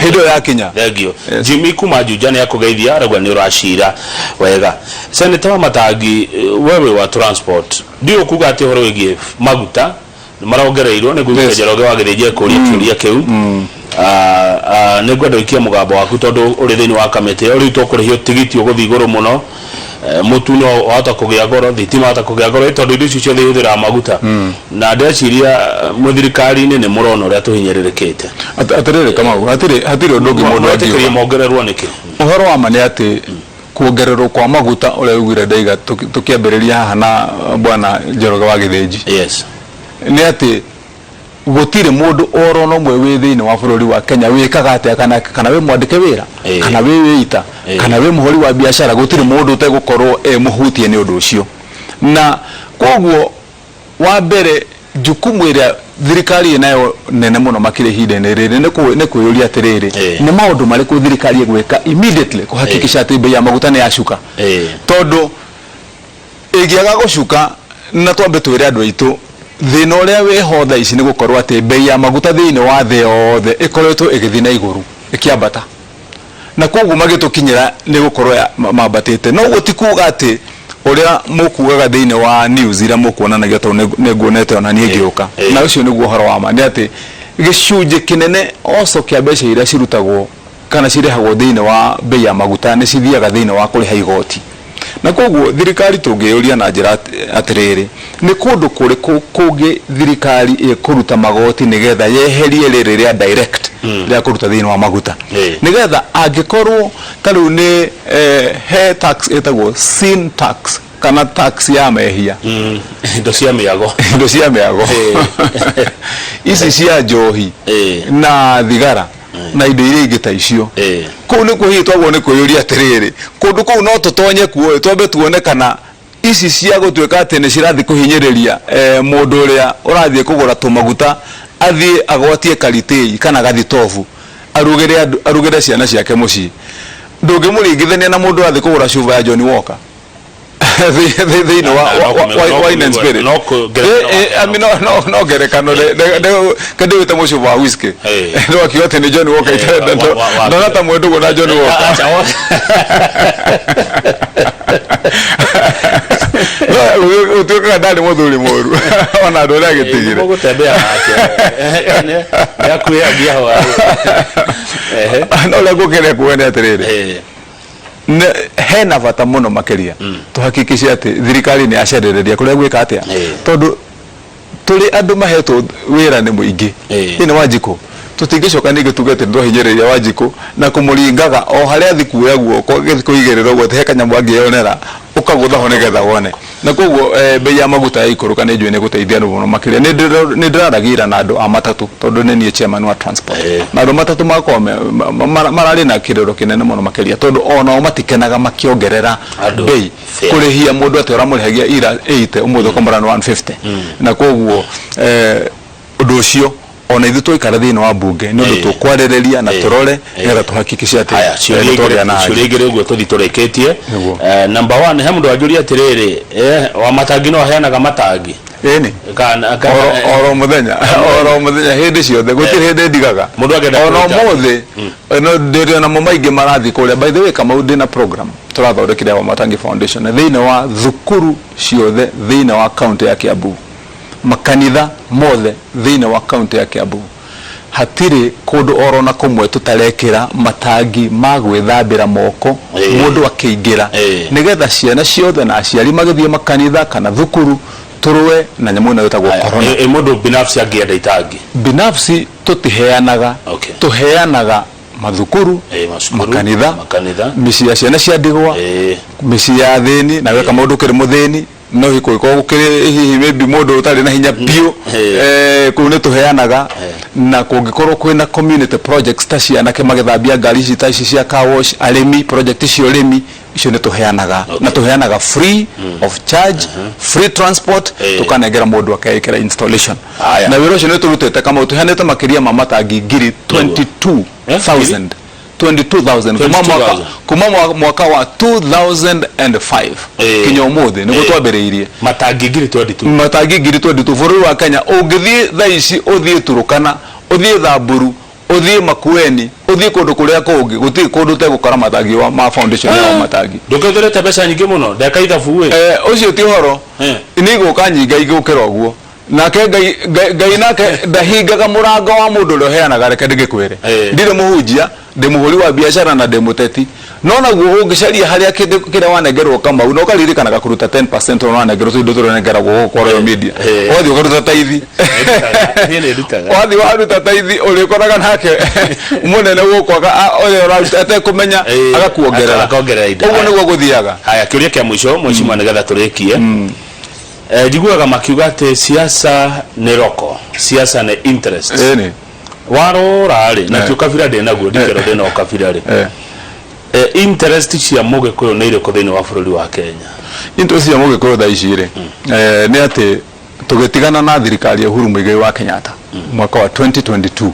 hĩndĩ ĩyo yakinya. Thengiũ. Jimmy kuma Juja nĩ akũgeithia arauga nĩ ũracira wega. Senator Wamatangi, we wĩ wa transport, ndiũĩ ũkuga atĩ ũhoro wĩgiĩ maguta nĩ marongereirwo nĩ ngũigua Njoroge wa Gĩthĩnji akĩũria kĩũria kĩu. Nĩ ngwenda ũikie mũgambo waku tondũ ũrĩ thĩinĩ wa kamĩtĩ ĩyo. Rĩu tũkũrĩhio tigiti ũgũthiĩ igũrũ mũno, mũtu no wahota kũgĩa goro, thitima wahota kũgĩa goro tondũ indo icio ciothe ihũthĩraga maguta. Na ndĩreciria mwĩ thirikari-inĩ nĩ mũrona ũrĩa tũhinyĩrĩrĩkĩte. Atĩrĩrĩ Kamau, hatirĩ hatirĩ ũndũ ũngĩ mũndũ Mwetĩkĩrie angiuga. mongererwo nĩkĩ? Ũhoro wa ma nĩ atĩ kuongererwo kwa maguta ũrĩa ũiguire ndaiga tũkĩambĩrĩria haha na bwana Njoroge wa Gĩthĩnji. Yes. Nĩ atĩ Gũtirĩ mũndũ oro na ũmwe wĩ thĩinĩ wa bũrũri wa Kenya wĩkaga atĩa kana kana wĩ mwandĩke wĩra kana wĩ wĩ ita kana wĩ mũhũri wa biacara, gũtirĩ mũndũ ũtegũkorwo e mũhutie nĩ ũndũ ũcio. Na koguo wa mbere jukumu ĩrĩa thirikari ĩnayo nene mũno makĩria ihinda-inĩ rĩrĩ nĩ nĩ kwĩyũria atĩrĩrĩ, nĩ maũndũ marĩkũ thirikari ĩgwĩka immediately kũhakikisha atĩ bei ya maguta nĩ yacuka, tondũ ĩngĩaga gũcuka, na twambe twĩre andũ aitũ thĩna ũrĩa wĩho thaa ici nĩ gũkorwo atĩ bei ya maguta thĩinĩ wa thĩ yothe ĩkoretwo ĩgĩthiĩ na igũrũ ĩkĩambata, na koguo magĩtũkinyĩra nĩ gũkorwo mambatĩte. No ũguo ti kuga atĩ ũrĩa mũkugaga thĩinĩ wa news iria mũkuonanagia, tondũ nĩ nguonete ona niĩ ngĩũka, na ũcio nĩguo ũhoro wa ma, nĩ atĩ gĩcunjĩ kĩnene also kĩa mbeca iria cirutagwo kana cirĩhagwo thĩinĩ wa bei ya maguta nĩ cithiaga thĩinĩ wa kũrĩha igoti. Na koguo thirikari tũngĩyũria na njĩra atĩrĩrĩ, nĩ kũndũ kũrĩkũ kũngĩ thirikari ĩkũruta magoti nĩgetha yeherie rĩrĩ rĩa direct rĩa kũruta thĩinĩ wa maguta, nĩgetha angĩkorwo ta rĩu nĩ he tax ĩtagwo sin tax kana tax ya mehia, Indo cia mĩago. Indo cia mĩago ici cia njohi na thigara na indo iria ingĩ ta icio. Kũu nĩkuo hihi twagwo nĩ kwĩyũria atĩrĩrĩ, kũndũ kũu no tũtonye kuo twambe tuone kana ici cia gũtuĩka atĩ nĩ cirathiĩ kũhinyĩrĩria mũndũ ũrĩa ũrathiĩ kũgũra tũmaguta athiĩ agwatie karitĩi kana gathitobu arugĩre andũ, arugĩre ciana ciake mũciĩ, ndũngĩmũringithania na mũndũ ũrathiĩ kũgũra cuba ya Johnny Walker thĩinĩ wa wine and spirit. No ngerekano. I mean, no ngerekano ke ndĩwĩte mũcuba wa whisky no akiuga atĩ nĩ Johnny Walker itarenda, ndona ta mwendũgũ na Johnny Walker. Acha, No ũtuĩkaga ndarĩ mũthuri mũru ona andũ arĩa agĩtigire. Mũgũtembea nake nĩ akuĩagia ho. No ũrĩa ngũkĩrĩa kuga nĩ atĩrĩrĩ, hena bata mũno makĩria tũhakikishe atĩ thirikari nĩ yacerereria kũrĩa gwĩka atĩa, tondũ tũrĩ andũ mahetwo wĩra nĩ mũingĩ thĩinĩ wa Njikũ, tũtingĩcoka ningĩ tuge atĩ nĩtwahinyĩrĩria Wanjikũ na kũmũringaga o harĩa athi kuoya guoko agĩthiĩ kũigĩrĩra ũguo atĩ he kanyamũ angĩyonera ũkagũtha ho nĩgetha wone. Na koguo bei ya maguta yaikũrũka nĩ njũĩ nĩ ĩgũteithia andũ mũno makĩria. Nĩ ndĩraragia ira na andũ a matatũ tondũ nĩ niĩ chairman wa transport, na andũ a matatũ makoragwo mararĩ na kĩrĩro kĩnene mũno makĩria tondũ onao matikenaga makĩongerera Andũ bei fare. Kũrĩhia mũndũ atĩ ũramũrĩhagia ira 80 ũmũthĩ ũkamũra nĩ 150, na koguo ũndũ ũcio ona ithuĩ twaikara thĩinĩ wa mbunge nĩ ũndũ tũkwarĩrĩria na tũrore nĩgetha tũhakikishe atĩ Haya, ciũria nĩ twagĩa igĩrĩ na ciũria igĩrĩ ũguo tũthi tũrĩkĩtie. Nĩguo. Number one, he mũndũ wanjũria atĩrĩrĩ, wa matangi no aheanaga matangi? Ĩni. Oro mũthenya hĩndĩ ciothe, gũtirĩ hĩndĩ ndigaga. Mũndũ angĩenda Ona kũruta. ũmũthĩ no ndĩrĩ namo maingĩ marathiĩ kũrĩa. By the way, Kamau, ndĩna program tũrathondekire ya Wamatangi Foundation thĩinĩ wa thukuru ciothe thĩinĩ wa kaunti ya Kiambu, makanitha mothe thĩinĩ wa kaunti ya Kiambu, hatirĩ kũndũ oro na kũmwe tũtarekĩra matangi ma gwĩthambĩra moko mũndũ akĩingĩra, nĩgetha ciana ciothe na aciari magĩthiĩ makanitha kana thukuru tũrũe na nyamũ ĩno ĩtagwo corona. Ĩ mũndũ binafsi angĩenda itangi? Binafsi tũtiheanaga. Tũheanaga mathukuru, Macukuru, makanitha, makanitha, mĩciĩ ya ciana cia ndigwa, mĩciĩ ya athĩni. Na weka maũndũ ũkĩrĩ mũthĩni no hihi kũngĩkorwo gũkĩrĩ hihi maybe mũndũ ũtarĩ na hinya biũ, kũu nĩ tũheanaga. Na kũngĩkorwo kwĩna community projects ta cianake magĩthambia ngari ici ta ici cia car wash, arĩmi, project cia ũrĩmi, icio nĩ tũheanaga na tũheanaga free of charge, free transport, tũkanengera mũndũ akeĩkĩra installation. Haya. Na wĩra ũcio nĩ tũrutĩte, Kamau, tũheanĩte makĩria ma matangi ngiri 22,000, 22,000 kuma mwaka 22,000. Kuma mwaka wa 2005 kinya ũmũthĩ nĩguo twambĩrĩirie. Matangi ngiri 22? Matangi ngiri 22 bũrũri wa Kenya. Ũngĩthiĩ thaa ici, ũthiĩ Turukana, ũthiĩ Thamburu, ũthiĩ Makueni, ũthiĩ kũndũ kũrĩa kũngĩ, gũtirĩ kũndũ ũtegũkora matangi ma foundation ya matangi. Ndũkĩhũthĩrĩte mbeca nyingĩ mũno ndeka ithabu ĩ. Ũcio ti ũhoro. Nĩ igũka nyingĩ igũkĩra ũguo. Nake Ngai, Ngai nake ndahingaga mũrango wa mũndũ ũrĩa ũheanaga. Reke ndĩgĩkwĩre, ndirĩ mũhunjia, ndĩ mũhũri wa biacara na ndĩ mũteti, no naguo ũngĩcaria harĩa kĩndũ kĩrĩa wanengerwo, Kamau, na ũkaririkanaga kũruta 10% ũrĩa wanengerwo, tũindo tũrĩa ũnengeragwo gũkũ kwa Royal Media, ũgathiĩ ũkaruta taithi. Niĩ nĩ ndutaga. Wathiĩ waruta taithi, ũrĩkoraga nake mũnene gũkũ ũrĩa ũraruta atekũmenya agakuongerera. Akongerera indo. Ũguo nĩguo gũthiaga. Haya, kĩũria kĩa mũico, mheshimiwa, nĩgetha tũrĩkie. Njiguaga makiuga atĩ siasa nĩ roko, siasa nĩ interest. Ĩni. Warora rĩ, na ti ũkabira ndĩ naguo, ndikĩrwo ndĩ na ũkabira rĩ, interest cia Mũgĩkũyũ nĩ irĩkũ thĩinĩ wa bũrũri wa Kenya? Interest cia Mũgĩkũyũ thaa ici rĩ, nĩ atĩ tũgĩtigana na thirikari ya Uhuru Muigai wa Kenyatta mwaka wa 2022,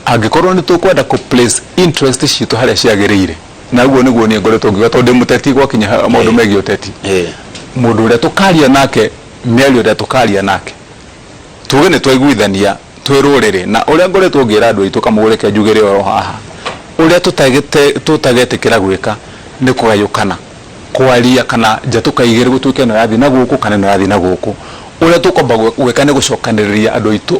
angĩkorwo nĩ tũkwenda kũ place interest citũ harĩa ciagĩrĩire, na ũguo nĩguo niĩ ngoretwo ngiuga tondũ ndĩ mũteti gwakinya maũndũ megiĩ ũteti, mũndũ ũrĩa tũkaria nake, mĩario ĩrĩa tũkaria nake, tuge nĩ twaiguithania twĩ rũrĩrĩ, na ũrĩa ngoretwo ngĩra andũ aitũ, Kamũgũ reke njugĩre oro haha, ũrĩa tũtagetĩkĩra gwĩka nĩ kũgayũkana, kwaria kana njatũka igĩrĩ gũtuĩke ĩno yathiĩ na gũkũ kana ĩno yathiĩ na gũkũ. Ũrĩa tũkwamba gwĩka nĩ gũcokanĩrĩria andũ aitũ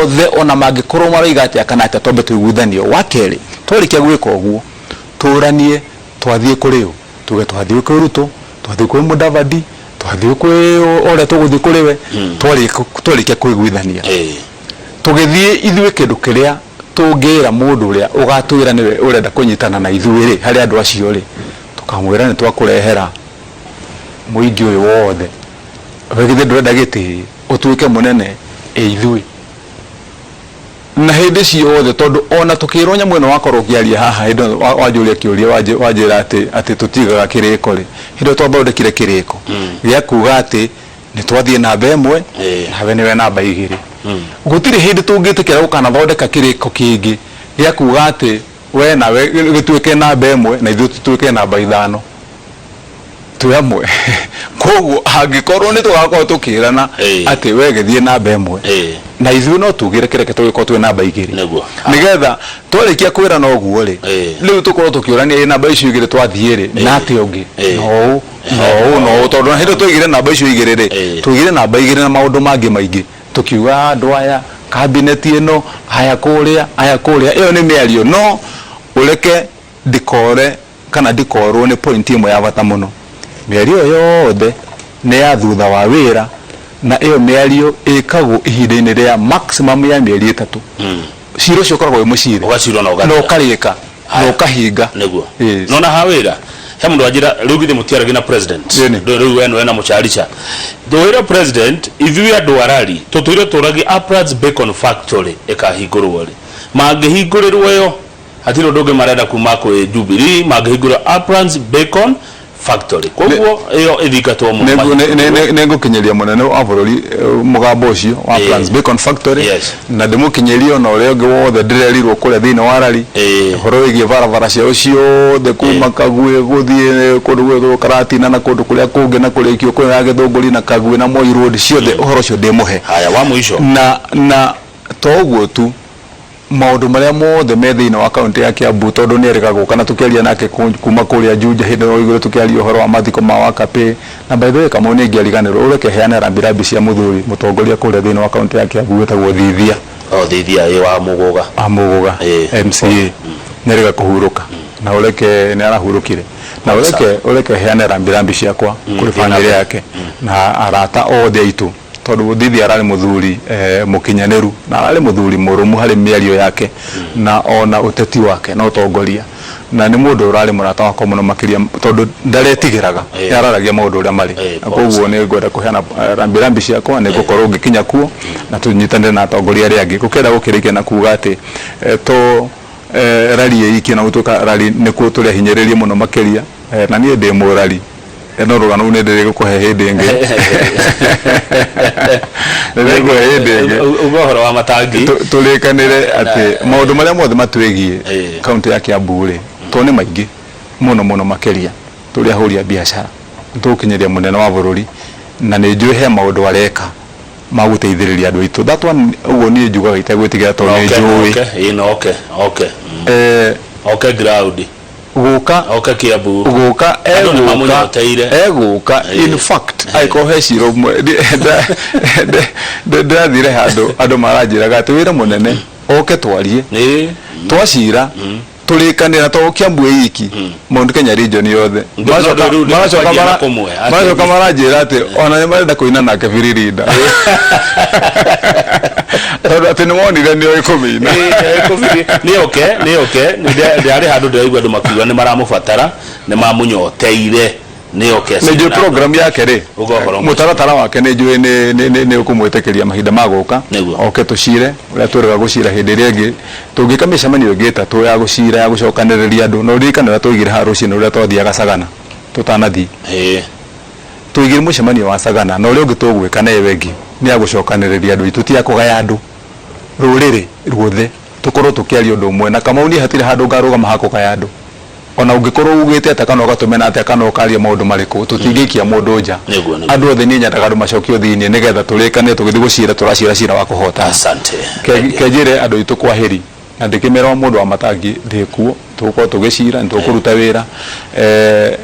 othe ona mangĩkorwo maroiga atĩa kana atĩa, twambe tũiguithanio. Wa kerĩ, twarĩkia gwĩka ũguo, tũranie twathiĩ kũrĩ ũ, tuge twathiĩ kwĩ Ruto, twathiĩ kwĩ Mudavadi, twathiĩ kwĩ ũrĩa tũgũthiĩ kũrĩ we, twarĩkia kũiguithania, tũgĩthiĩ ithuĩ kĩndũ kĩrĩa tũngĩra mũndũ ũrĩa ũgatwĩra nĩwe ũrenda kũnyitana na ithuĩ rĩ, harĩ andũ acio rĩ, tũkamwĩra nĩ twakũrehera mũingĩ ũyũ wothe, we githĩ ndũrenda gĩtĩ ũtuĩke mũnene? Ĩ ithuĩ na hĩndĩ ciothe, tondũ ona tũkĩrwo nyamũ ĩno wakorwo ũkĩaria haha hĩndĩ ĩyo wanjũria kĩũria wanjĩra atĩ tũtigaga kĩrĩko rĩ, hĩndĩ ĩyo twathondekire kĩrĩko gĩa kuga atĩ nĩ twathiĩ namba ĩmwe nawe nĩwe namba igĩrĩ. Gũtirĩ hĩndĩ tũngĩtĩkĩra gũkanathondeka kĩrĩko kĩngĩ gĩa kuga atĩ we nawe gĩtuĩke namba ĩmwe na ithuĩ tũtuĩke namba ithano twĩ amwe. Koguo angĩkorwo nĩ tũgakorwo tũkĩrana atĩ we gĩthiĩ namba ĩmwe na ithuĩ no tugĩre kĩreke tũgĩkorwo twĩ namba igĩrĩ, nĩgetha twarĩkia kwĩrana ũguo rĩ, rĩu tũkorwo tũkĩũrania ĩ namba icio igĩrĩ twathiĩ rĩ na atĩa ũngĩ, na ũũ na ũũ na ũũ, tondũ na hĩndĩ ĩyo twaigire namba icio igĩrĩ rĩ, twaigire namba igĩrĩ na maũndũ mangĩ maingĩ, tũkiuga andũ aya kabineti ĩno, aya kũrĩa, aya kũrĩa, ĩyo nĩ mĩario. No ũreke ndikore kana ndikorwo nĩ point ĩmwe ya bata mũno. Mĩario ĩyo yothe nĩ ya thutha wa wĩra na ĩyo mĩario ĩkagwo ihinda-inĩ rĩa maximum ya mĩeri 3. Cira ũcio ũkoragwo wĩ mũcire. Ũgacirwo na Na ũgathira. ũkarĩka na Haya. ũkahinga. Nĩguo. Yes. Nona ha wĩra he mũndũ wanjĩra rĩu githĩ mũtiaragia na president? Ĩni. Rĩu we nĩwe na mũcharicha twĩre president ithuĩ andũ a rari tũtũire tũragia Uplands Bacon Factory ĩkahingũrwo rĩ, mangĩhingũrĩrwo ĩyo hatirĩ ũndũ ũngĩ marenda kuma kwĩ Jubilee mangĩhingũra Uplands Bacon Factory, koguo ĩyo ĩthingatwo mũno. Nĩ ngũkinyĩria mũnene wa bũrũri mũgambo ũcio wa Uplands Bacon Factory, na ndĩmũkinyĩrie ona ũrĩa ũngĩ wothe ndĩrerirwo kũrĩa thĩinĩ wa rari, ũhoro wĩgiĩ barabara ciao ciothe kuma Kagwĩ gũthiĩ kũndũ gwĩtwo Karatina na kũndũ kũrĩa kũngĩ na kũrĩkio kũrĩa ya Gĩthũngũri na Kagwĩ na Moi Road ciothe, ũhoro ũcio ndĩmũhe. Haya, wa mũico. Na to ũguo tu, maũndũ marĩa mothe me thĩinĩ wa kaunti ya Kiambu, tondũ nĩ erĩga gũka na tũkĩaria nake kuma kũrĩa Juja hĩndĩ ĩyo igũrũ tũkĩaria ũhoro wa mathiko ma Wakapĩ. Na by the way, Kamau, nĩ ingĩariganĩrwo, ũreke heane rambirambi cia mũthuri mũtongoria kũrĩa thĩinĩ wa kaunti ya Kiambu wĩtagwo Thithia. O Thithia ĩ wa Mũgũga. Wa Mũgũga. MCA nĩ erĩga kũhurũka na ũreke nĩ arahurũkire na ũreke heane rambirambi ciakwa kũrĩ thiĩ na bamĩrĩ mbere. Yake na arata othe aitũ, tondũ Thithi ararĩ mũthuri mũkinyanĩru na ararĩ mũthuri mũrũmu harĩ mĩario yake na ona ũteti wake na ũtongoria, na nĩ mũndũ ũrarĩ mũrata wakwa mũno makĩria tondũ ndaretigĩraga, nĩ araragia maũndũ ũrĩa marĩ. Na koguo nĩ ngwenda kũheana rambirambi ciakwa, nĩ ngũkorwo ngĩkinya kuo na tũnyitanĩre na atongoria arĩa angĩ. Ngũkĩenda gũkĩrĩkia na kuga atĩ to rari ĩ iki na gũtuĩka rari nĩkuo tũrĩ ahinyĩrĩrie mũno makĩria, na niĩ ndĩ mũrari, no rũgano rũu nĩ ndĩrĩgũkũhe hĩndĩ ĩngĩ, nĩ hĩndĩ ĩngĩ. Uga ũhoro wa matangi. Tũrĩkanĩre atĩ maũndũ marĩa mothe matwĩgiĩ kaunti ya Kiambu rĩ, tondũ nĩ maingĩ mũno mũno makĩria tũrĩ ahũri a biacara, nĩ tũgũkinyĩria mũnene wa bũrũri na nĩ njũĩ he maũndũ areka ma gũteithĩrĩria andũ aitũ. That one, ũguo niĩ njugaga itegwĩtigĩra tondũ nĩ njũĩ. Okay, ĩĩ no okay okay okay ground. Gũka. Oke Kiambu. Gũka. Andũ nĩ egũka. Mamũnyoteire. Egũka. In fact, angĩkorwo he cira ũmwe ndĩrathire handũ andũ maranjĩraga atĩ wĩra mũnene oke twarie, twacira tũrĩkanĩra to Kiambu ĩ iki, Mount Kenya region yothe. Magacoka rĩu magacoka ndĩrakwanjia na kũmwe, atĩ- Magacoka maranjĩra atĩ ona nĩ marenda kũina nake Biririnda tondũ atĩ nĩ monire nĩ oĩ kũmĩina. Nĩ oke, nĩ oke. Ndĩrarĩ handũ ndĩraigua andũ makiuga nĩ maramũbatara, nĩ mamũnyoteire. Nĩ oke nĩ njũĩ program yake rĩ, Uga ũhoro. Mũtaratara wake nĩ njũĩ nĩ ũkũmwĩtĩkĩria mahinda ma gũka. Nĩguo. Oke tũcire ũrĩa twĩrĩga gũcira. Hĩndĩ ĩrĩa ĩngĩ tũngĩka mĩcemanio ĩngĩ 3 ya gũcira, ya gũcokanĩrĩria andũ, na ũririkane ũrĩa twaigire haha rũcinĩ, ũrĩa twathiaga Sagana tũtanathiĩ. Tũigire mũcemanio wa Sagana, na ũrĩa ũngĩ tũgwĩka na ĩyo ĩngĩ nĩ ya gũcokanĩrĩria andũ aitũ, ti ya kũgaya andũ, rũrĩrĩ ruothe tũkorwo tũkĩaria ũndũ ũmwe. Na Kamau, niĩ hatirĩ handũ ngarũgama ha kũgaya andũ, ona ũngĩkorwo ugĩte atĩa kana ũgatũmena atĩa kana ũkaria maũndũ marĩkũ, tũtingĩikia mũndũ nja. Nĩguo. Andũ othe, niĩ nyendaga andũ macokio thĩinĩ nĩgetha tũrĩkanie tũgĩthiĩ gũcira, tũracira cira wa kũhotana. Asante. Kenjĩre andũ aitũ kwahĩri, na ndĩkĩmera o mũndũ wa Matangi ndĩkuo, tũgũkorwo tũgĩcira, nĩ tũkũruta wĩra,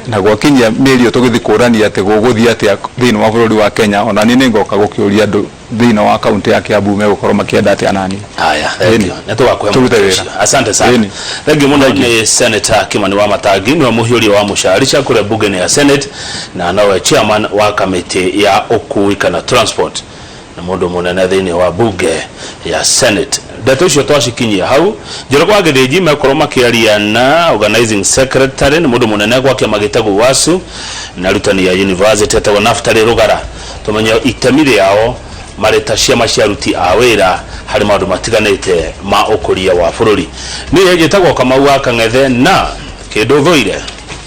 na gwakinyia mĩeri ĩyo tũgĩthiĩ kũrania atĩ gũgũthiĩ atĩa thĩinĩ wa bũrũri wa Kenya, ona niĩ nĩngoka gũkĩũria andũ thĩinĩ wa kaunti ya Kiambu megũkorwo makĩenda atĩa nani. Haya, thank Ĩni. you. Nĩ tũgakũhe Tũrute mweke wĩra. ũcio. Asante sana. Ĩni. Thank you mũno. Nĩ Senator Kimani wa Matangi, nĩwe mũhiũria wa mũcarica kũrĩa bunge-inĩ ya Senate, na nowe chairman wa kamĩtĩ ya ũkui kana transport, na mũndũ mũnene thĩinĩ wa bunge ya Senate. Ndeto icio twacikinyia hau. Njoroge wa Gĩthĩnji mekorwo makĩaria na organizing secretary, nĩ mũndũ mũnene gwa kĩama gĩtagwo WASU na arutani ya university, etagwo Naftali Rũgara, tũmenye itemi rĩao marĩ ta ciama cia aruti a wĩra harĩ maũndũ matiganĩte ma ũkũria wa bũrũri. Niĩ njĩtagwo Kamau wa Kang'ethe, na kĩndũ thũire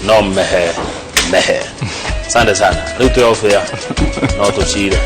no mehe mehe. Asante sana. Rĩu twĩ off air, no tũcire.